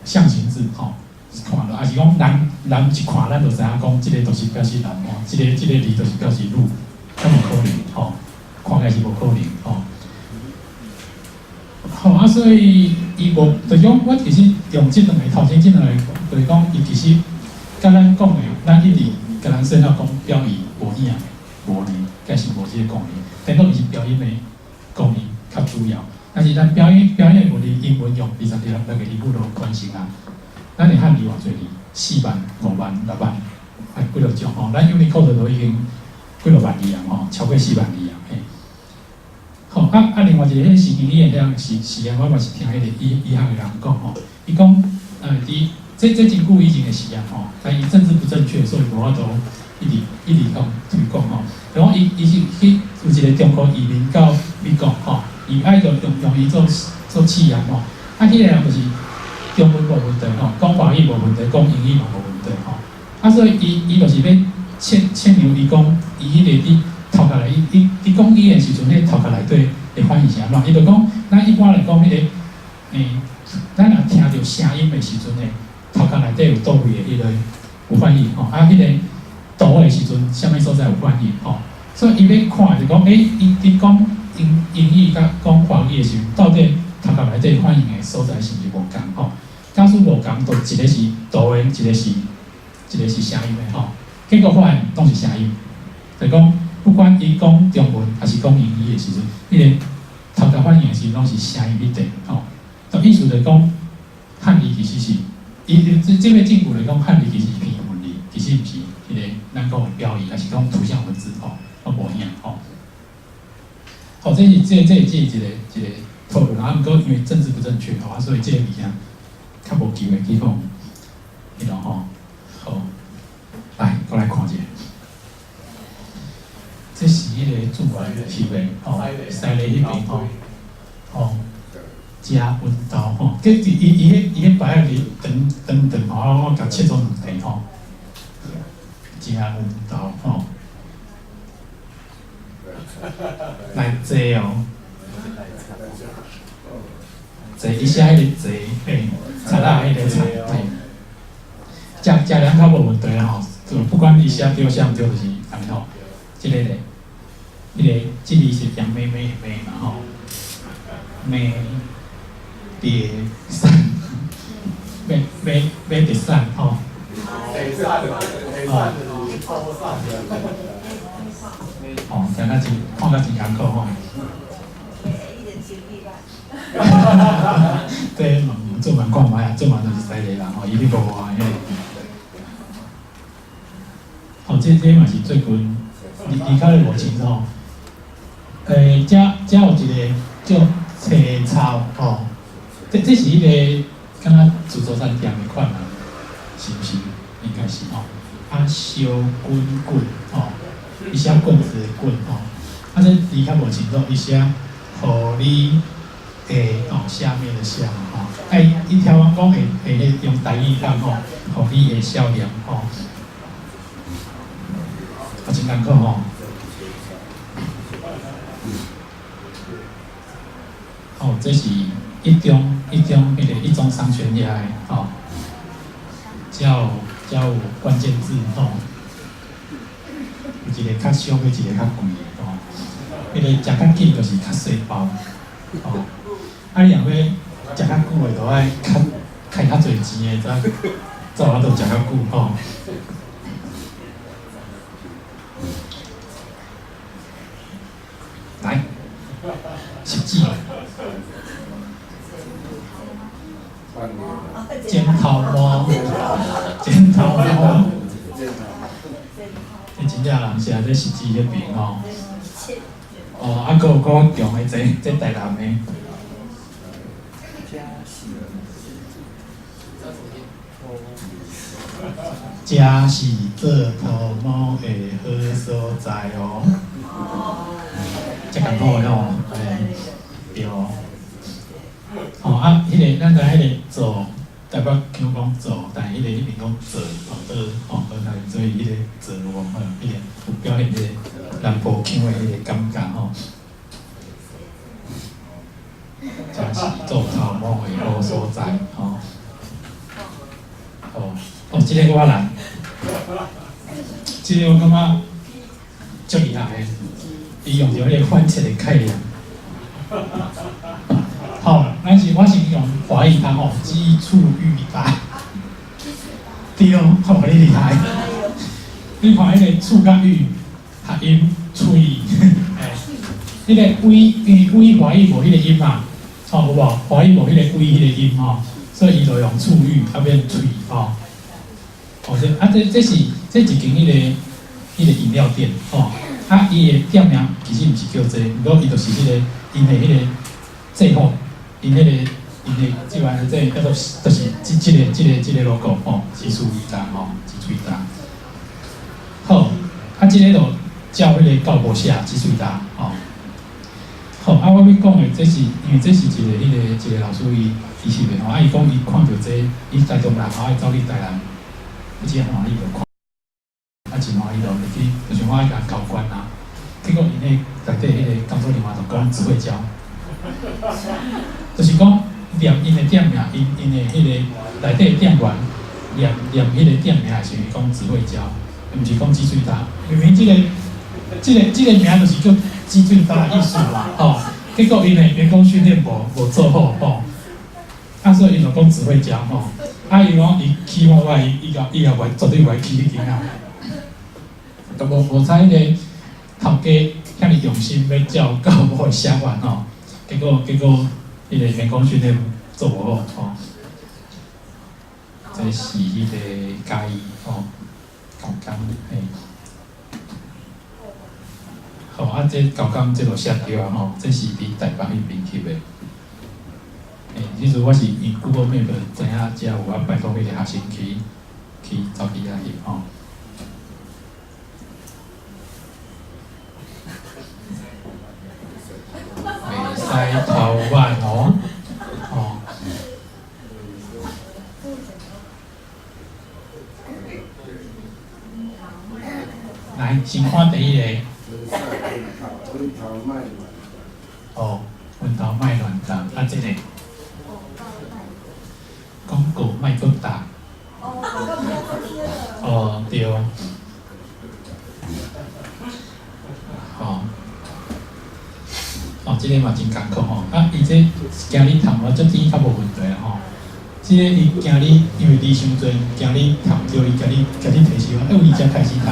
象形字吼，看著，抑是講咱人一看，咱就知影講，這個就是表示男吼，這個字就是表示女，敢有可能吼？看起來是無可能吼。好啊，所以伊無，就是講我其實用這兩個頭前這兩個，就是講伊其實佮咱講的，咱一直共咱說了講表意無影的，無呢，該是無這個功能。但講伊是表音的功能較主要，但是咱表音的問題，英文用26個字母都完成啊。咱的漢字偌濟字？4萬、5萬、6萬，啊幾落種吼？咱 Unicode 都已經幾落萬字啊吼，超過4萬字啊嘿。好啊，另外一個彼個神經語言遐實驗，我嘛是聽彼個醫學的人講吼，伊講佇這真久以前的實驗吼，但伊政治不正確，所以無法度一直一直講推廣吼。然後伊是去有一個中國移民到美國吼，伊愛就用伊做試驗吼，啊，彼個人就是中文無問題吼，講華語無問題，講英語嘛無問題吼。啊，所以伊就是欲測量伊講伊彼個佇頭殼內，伊講語言時陣，彼頭殼內底的反應是按怎？伊就講，咱一般來講，彼個咱若聽著聲音的時陣呢，頭殼內底有佗位的彼個有反應吼，啊，彼個圖的時陣，啥物所在有反應吼？所以伊欲看就講，伊佇講英語佮講華語的時陣，到底頭殼內底反應的所在是毋是無仝吼？假使無仝，就一个是圖的，一個是聲音的吼。結果發現攏是聲音，就講不管伊講中文還是講英語的時陣，彼個頭殼反應的時陣攏是聲音彼塊吼。就意思就講漢字其實是，伊這個證據來講，漢字其實是偏文字，其實毋是彼個咱講的表意，還是講圖像文字吼，攏無影吼。好，這是這這這是一個討論啊，毋過因為政治不正確吼，啊，所以這個物件較無機會去講，彼落吼。好，來，閣來看一下，這是彼個主管翕的吼，西麗彼邊吼，吼，誠溫豆吼，佮伊彼牌仔佇長長長吼，我共切做兩塊吼，誠溫豆吼，來坐哦，坐伊寫彼個坐，嘿，賊仔彼個賊，嘿。食食糧較無問題啦吼，就不管伊寫對寫毋對，就是按呢吼。這個咧，彼個這字是楊妹妹的妹嘛吼，妹疊散，妹妹妹疊散吼。疊散，疊散就是抽散的。哦，聽較真，看較真艱苦吼。對，做蠻看覓啊，做蠻就是犀利人吼，伊去無話迄個。哦，這嘛是最近，你較咧無清楚。遮遮有一個叫青草吼，這是彼個敢若自助餐店的款啊，是毋是？應該是吼。啊，燒滾棍吼，伊寫棍子的棍吼。啊，這字較無清楚，伊寫予你下吼，下面的下吼。啊，伊聽阮講會用台語講吼，予你的少年吼。啊，真艱苦吼！哦，這是一中彼個一中商圈遐的吼，才有關鍵字吼，有一個較俗的，一個較貴的吼。彼個食較緊就是較細包，吼。啊，你若欲食較久的，就愛較開較濟錢的，才有法度食較久吼。來，十指，剪頭毛，剪頭毛，這真正人寫這十指彼邊吼。哦，啊，閣有閣較強的，這台南的。這是做頭毛的好所在哦。遮艱苦的吼，欸，對。吼啊，彼個咱知彼個做台北腔講做，但彼個彼邊講做，吼做吼，所以彼個做有無吼，彼個有表現彼個南部腔的彼個感覺吼。這是做頭毛的好所在，吼。哦，哦，這個我難，這個我感覺足厲害的。伊用著彼個反切的概念。吼，咱是我是用華語讀吼，雞醋玉打。對，吼，你厲害。你看彼個醋佮玉，讀音喙，欸，彼個微，因為微華語無彼個音嘛，吼有無？華語無彼個微彼個音吼，所以伊就用醋玉啊變喙吼。哦，這啊這是這一間彼個飲料店吼。啊，伊的店名其實毋是叫這個，毋過伊就是彼個𪜶的彼個制服，𪜶彼個𪜶的這款這叫做就是這個 logo 吼，雞醋魚蛋吼，雞醋魚蛋。好，啊，這個就照彼個教母寫雞醋魚蛋吼。好，啊，我欲講的這是因為這是一個彼個一個老師伊翕的吼，啊，伊講伊看著這個，伊台中人吼，伊走去台南，伊真歡喜就看。啊，真歡喜就入去，就像我愛共交關啊。結果𪜶彼內底彼個工作人員就講只會教，就是講念𪜶的店名，𪜶的彼個內底店員念念彼個店名的時陣講只會教，毋是講雞喙焦。明明這個名就是叫雞喙焦的意思嘛，吼。結果𪜶的員工訓練無做好，吼。啊，所以伊就講只會教吼，啊，伊講伊起碼我伊伊甲伊也袂絕對袂起彼間啊，都無無彩彼個頭家遐爾用心欲照到我的寫法吼，結果彼個員工訓練做無好吼，這是彼個嘉義吼，高工嘿。好，啊，這高工這就寫著啊吼，這是佇台北彼邊翕的。欸，彼陣我是用 Google Map 知影遮有啊，拜託彼個學生去走去遐翕吼。袂使偷懶哦，吼。來，先看第一個。哦，溫頭莫亂答，啊，這個。廣告莫閣打。哦，對。吼。哦，這個嘛真艱苦吼，啊，伊這驚你趁我這天較無問題吼。這個伊驚你，因為字傷濟，驚你讀毋著，伊共你共你提示講，欸，有二只開始讀。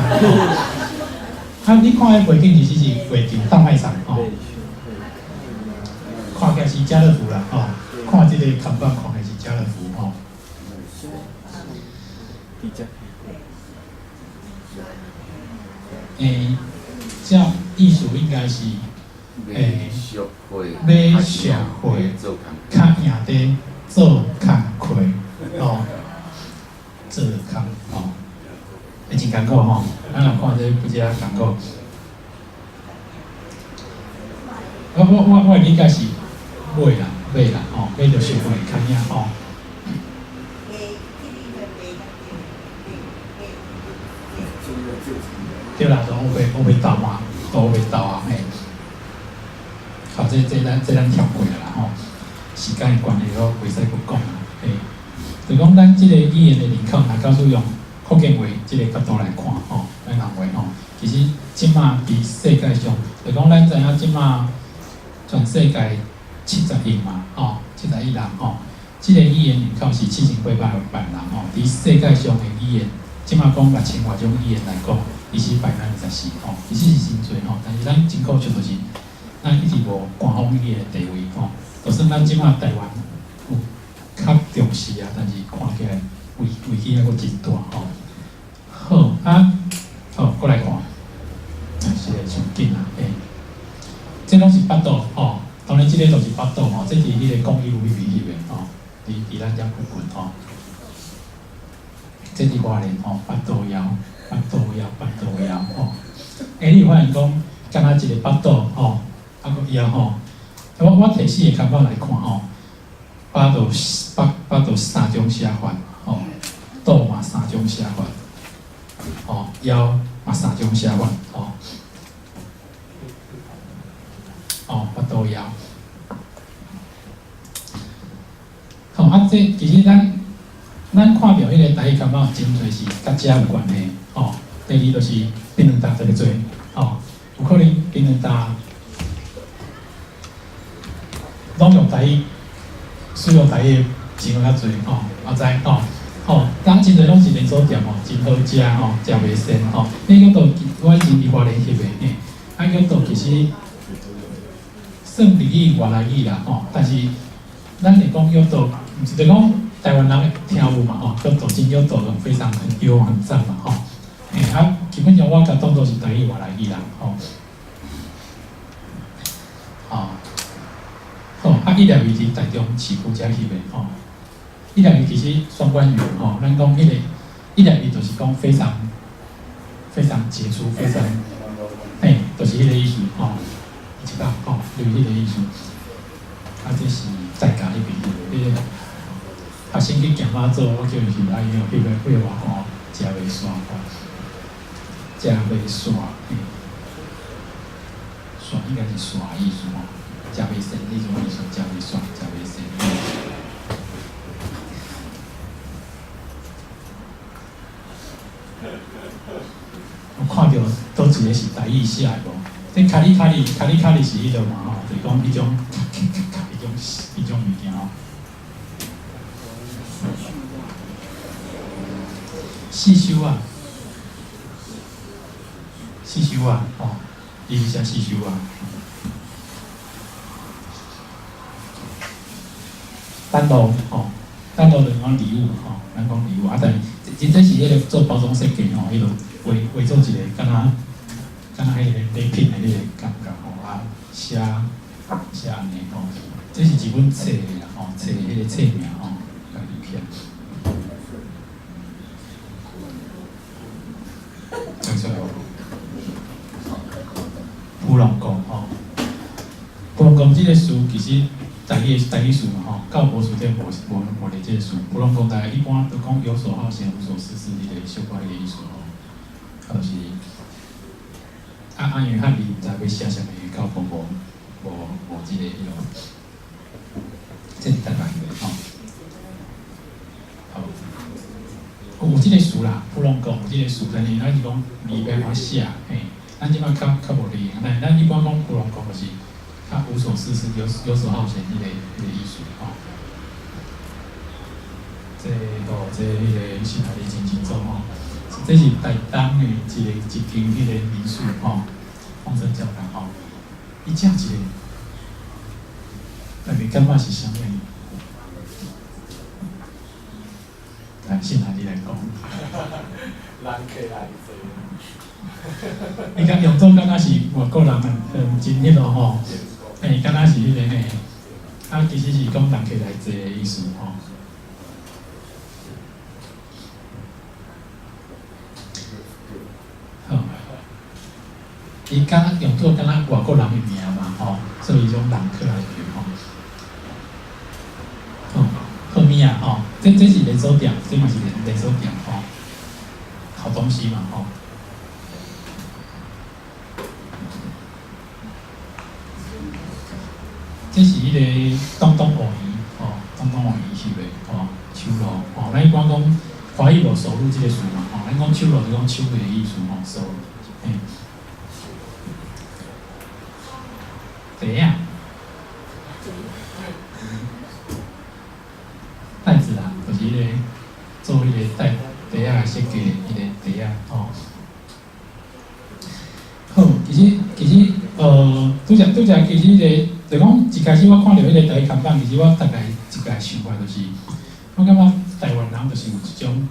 啊，你看彼背景其實是月球大賣場吼，看起來是家樂福啦吼，看這個看板看起來是家樂福吼。欸，這意思應該是，欸，買俗貨較贏佇做工課吼，做工吼，欸，真艱苦吼，咱來看這不止艱苦。我的理解是買啦，買啦吼，買著俗貨較贏吼。對啦，都烏白鬥嘛，都烏白鬥啊嘿。好，這咱跳過啦吼，時間的關係，我袂使閣講啊。嘿，就講咱這個語言的人口，若假使用福建話這個角度來看吼，咱人話吼，其實這馬佇世界上，就講咱知影這馬全世界70億嘛，吼，70億人吼，這個語言人口是7800萬人吼，佇世界上的語言，這馬講6000外種語言來講，其實24%吼，其實是真濟吼，但是咱真可惜就是，咱一直無官方語言的地位吼，就算咱這馬台灣有較重視啊，但是看起來危機猶閣真大吼。好啊，好，閣來看，啊，是個上緊啊，欸，這攏是腹肚吼，當然這個就是腹肚吼，這佇彼個公益路彼邊翕的吼，佇咱遮附近吼。這佇外面吼，腹肚枵，腹肚枵，腹肚枵吼。欸，你有發現講，敢若一個腹肚吼，啊閣枵吼。我提四個看法來看吼，腹肚三種寫法吼，肚嘛三種寫法，吼，枵嘛三種寫法吼。哦，腹肚枵。吼，啊，這其實咱看著彼個台語感覺真濟是佮食有關係，吼。第二就是檳榔焦特別濟，吼，有可能檳榔焦攏用台語，使用台語的錢較濟，吼，我知，吼，吼，咱真濟攏是連鎖店吼，真好食吼，食袂跣吼。那個都我以前佇花蓮翕的，嘿，啊，叫做其實算日語外來語啦，吼，但是咱會講叫做，毋是就講台灣人聽有嘛，吼，叫做真叫做非常很優很讚嘛，吼，嘿，啊，基本上我共當做是台語外來語啦，吼，吼，好，啊，伊粒字佇台中市區遮翕的，吼，伊粒字其實雙關語，吼，咱講彼個伊粒字就是講非常非常傑出，非常，嘿，就是彼個意思，吼，一百，吼，就是彼個意思。啊，這是在家彼邊翕的，彼個學生去行媽祖，我叫伊翕，啊，伊用翕個幾個外看，食袂煞，吼，食袂煞，嘿，煞應該是煞意思吼，食袂成彼種意思，食袂煞，食袂成。我看著佗一個是台語寫的無？這卡里卡里卡里卡里是彼落嘛吼，就是講彼種咔咔咔咔彼種彼種物件吼。四修啊，四修啊，吼，伊是寫四修啊。等路吼，等路就是講禮物吼，咱講禮物啊，但是真正是彼個做包裝設計吼，伊就畫畫做一個敢若敢若彼個禮品的彼個感覺吼，啊寫寫按呢吼，這是一本冊的啦吼，冊彼個冊名吼，共入起來。講出來無？浮浪貢吼，浮浪貢這個詞其實台語台語詞嘛吼，教博詞典無無無咧這個詞。浮浪貢大概一般都講遊手好閒、無所事事彼個小可彼個意思吼，啊就是啊啊，因為漢字毋知欲寫啥物，教博無無無這個彼囉，這是台灣的吼。好，有這個詞啦，浮浪貢有這個詞，但是咱是講字欲按怎寫，嘿，咱這擺較較無利用，但咱一般講浮浪貢就是較無所事事、遊遊手好閒彼個彼個意思吼。這吼，這彼個新台你真清楚吼，這是台東的一個一間彼個民宿吼，豐盛教堂吼，伊遮一個，內面感覺是啥物？來，先來你來講。人客來坐。伊講用做敢若是外國人很真彼囉吼，嘿，敢若是彼個嘿，啊，其實是講人客來坐的意思吼。好，伊敢若用做敢若外國人的名嘛吼，所以種人客來坐吼。好，好物啊吼，這這是連鎖店，這嘛是連連鎖店吼，好東西嘛吼。這是彼個東東鱷魚吼，東東鱷魚翕的吼，手路吼，咱一般講華語無手路這個詞嘛吼，咱講手路就講手的意思吼，手，嘿。袋仔，袋子啦，就是彼個做彼個袋袋仔的設計，彼個袋仔吼。好，其實其實拄則拄則其實彼個。就講一開始我看著彼個台語看板，其實我大概一個想法就是，我感覺台灣人就是有一種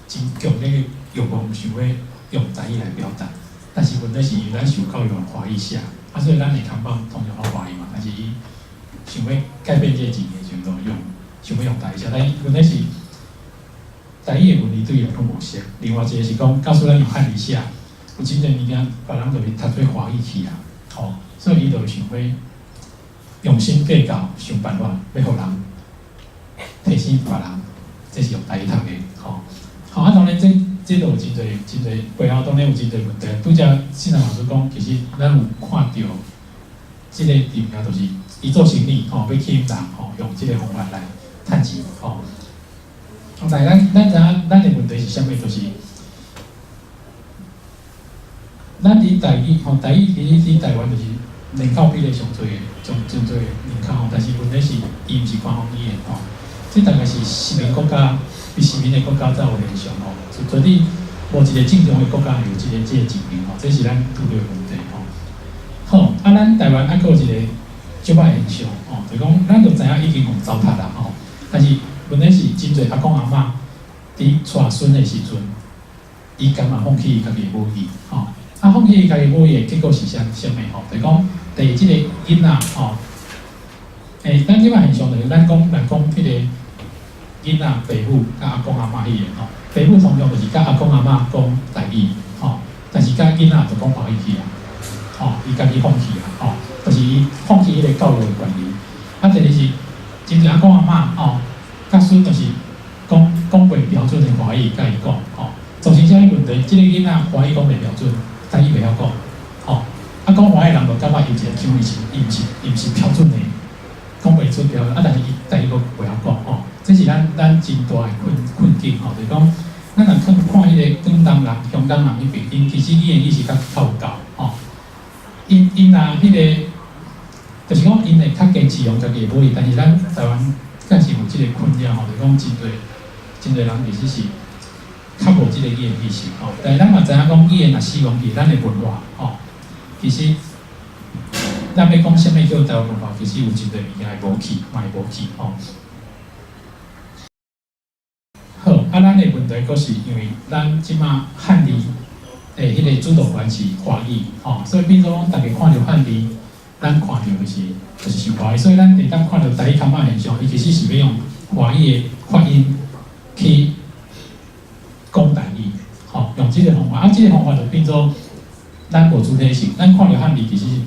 真強烈的欲望，想欲用台語來表達，但是問題是因為咱受教育用華語寫，啊，所以咱的看板通常攏華語嘛，但是伊想欲改變這個情形的時陣，就用想欲用台語寫，但問題是台語的文字對伊來講無熟。另外一個是講，假使咱用漢字寫，有真濟物件別人就會讀做華語去啊，吼，所以伊就想欲用心計較，想辦法欲予人提醒別人，這是用台語讀的，吼。好啊，當然這這都有真濟真濟背後當然有真濟問題。拄則信男老師講，其實咱有看著這個物件，就是伊做生意吼，欲吸引人吼，用這個方法來趁錢吼。但是咱咱知影咱的問題是啥物？就是咱佇台語吼，台語其實佇台灣就是人口比例上濟的，上真濟人口吼，但是問題是，伊毋是官方語言吼。這大概是殖民國家，比殖民的國家才有現象吼。絕對無一個正常的國家有這個這個情形吼，這是咱拄著的問題吼。好，啊，咱台灣還閣有一個足歹現象吼，就講咱就知影已經予糟蹋啦吼。但是問題是，真濟阿公阿嬤佇帶孫的時陣，伊甘嘛放棄伊家己的母語吼。啊，放棄伊家己母語的結果是啥啥物吼？就講第這個囡仔吼，欸，咱這擺現象就是咱講，咱講彼個囡仔爸母佮阿公阿嬤彼個吼，爸母通常就是佮阿公阿嬤講台語吼，但是佮囡仔就講華語去啊，吼，伊家己放棄啊，吼，就是伊放棄彼個教育的權利。啊，第二是真濟阿公阿嬤吼，佮孫就是講講袂標準的華語佮伊講吼，造成啥物問題？這個囡仔華語講袂標準，台語袂曉講，吼，啊講華語人就感覺伊一個腔伊是伊毋是伊毋是標準的，講袂出標準，啊但是伊台語閣袂曉講，吼，這是咱咱真大的困困境吼，就是講，咱若看看彼個廣東人、香港人彼邊，𪜶其實語言意識較較有夠，吼，𪜶𪜶若彼個，就是講𪜶會較堅持用家己的母語，但是咱台灣確實有這個困擾吼，就是講真濟真濟人其實是較無這個語言意識吼。但是咱嘛知影講語言若死亡去，咱的文化吼，其實咱欲講啥物叫台灣文化，其實有真濟物件會無去，嘛會無去吼。好，啊，咱的問題閣是因為咱這馬漢字的彼個主導權是華語吼，所以變做講逐家看著漢字，咱看著就是華語，所以咱會當看著台語看板現象，伊其實是欲用華語的發音去講台語，吼，用這個方法，啊，這個方法就變做咱無主體性，咱看著漢字其實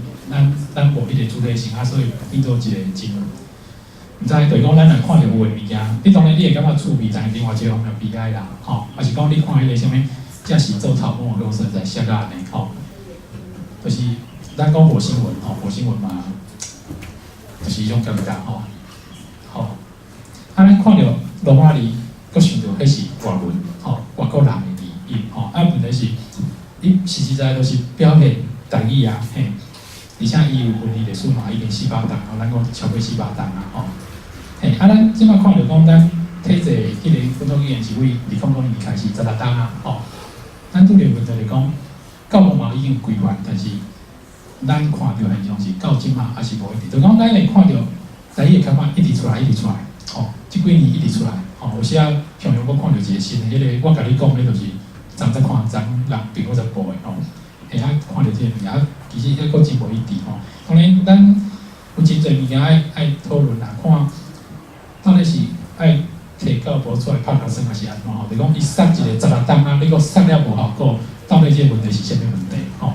咱無彼個主體性，啊，所以變做一個真。毋知，就是講咱若看著有的物件，你當然你會感覺趣味，但是另外一個方面悲哀啦，吼，抑是講你看彼個啥物，這是做頭毛的，講實在寫甲按呢，吼，就是咱講火星文吼，火星文嘛，就是彼種感覺吼，吼，啊，咱看著羅馬字，閣想著彼是外文，吼，外國人的字音，吼，啊，問題是，伊實實在在都是表現台語啊，嘿，而且伊有文字歷史嘛，已經400冬，吼，咱講超過400冬啊，吼。嘿，啊，咱這擺看著講，咱體制彼個本土語言是對2000年開始16冬啊，吼。咱拄著問題就是講，教育嘛已經規範，但是咱看著現象是到這馬猶是無一定，就講咱會看著台語的看板一直出來，一直出來，吼，這幾年一直出來，吼，有時啊，常常閣看著一個新的，彼個我共你講，彼就是昨才看，昨人朋友才報的吼，嘿，啊，看著這個物件，啊，其實猶閣真無一致吼。當然，咱有真濟物件愛愛討論啦，看到底是愛提教育部出來拍甲算，抑是按怎吼？就講伊殺一個16冬啊，你閣殺了無效果，到底這個問題是啥物問題吼？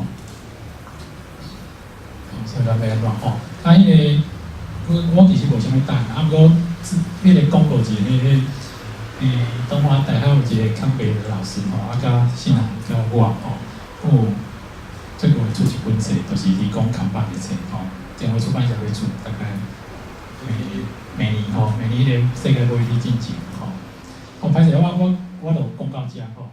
所以咱欲按怎吼？啊，彼個我其實無啥物答案，啊，毋過彼個講過一個彼個，東華大學有一個康北的老師吼，啊，佮信南佮我吼，有最近會出一本冊，就是佇講看板的冊吼，電話出版社欲出，大概明年吼，明年彼個世界貿易進前吼。好，歹勢，我就講到遮吼。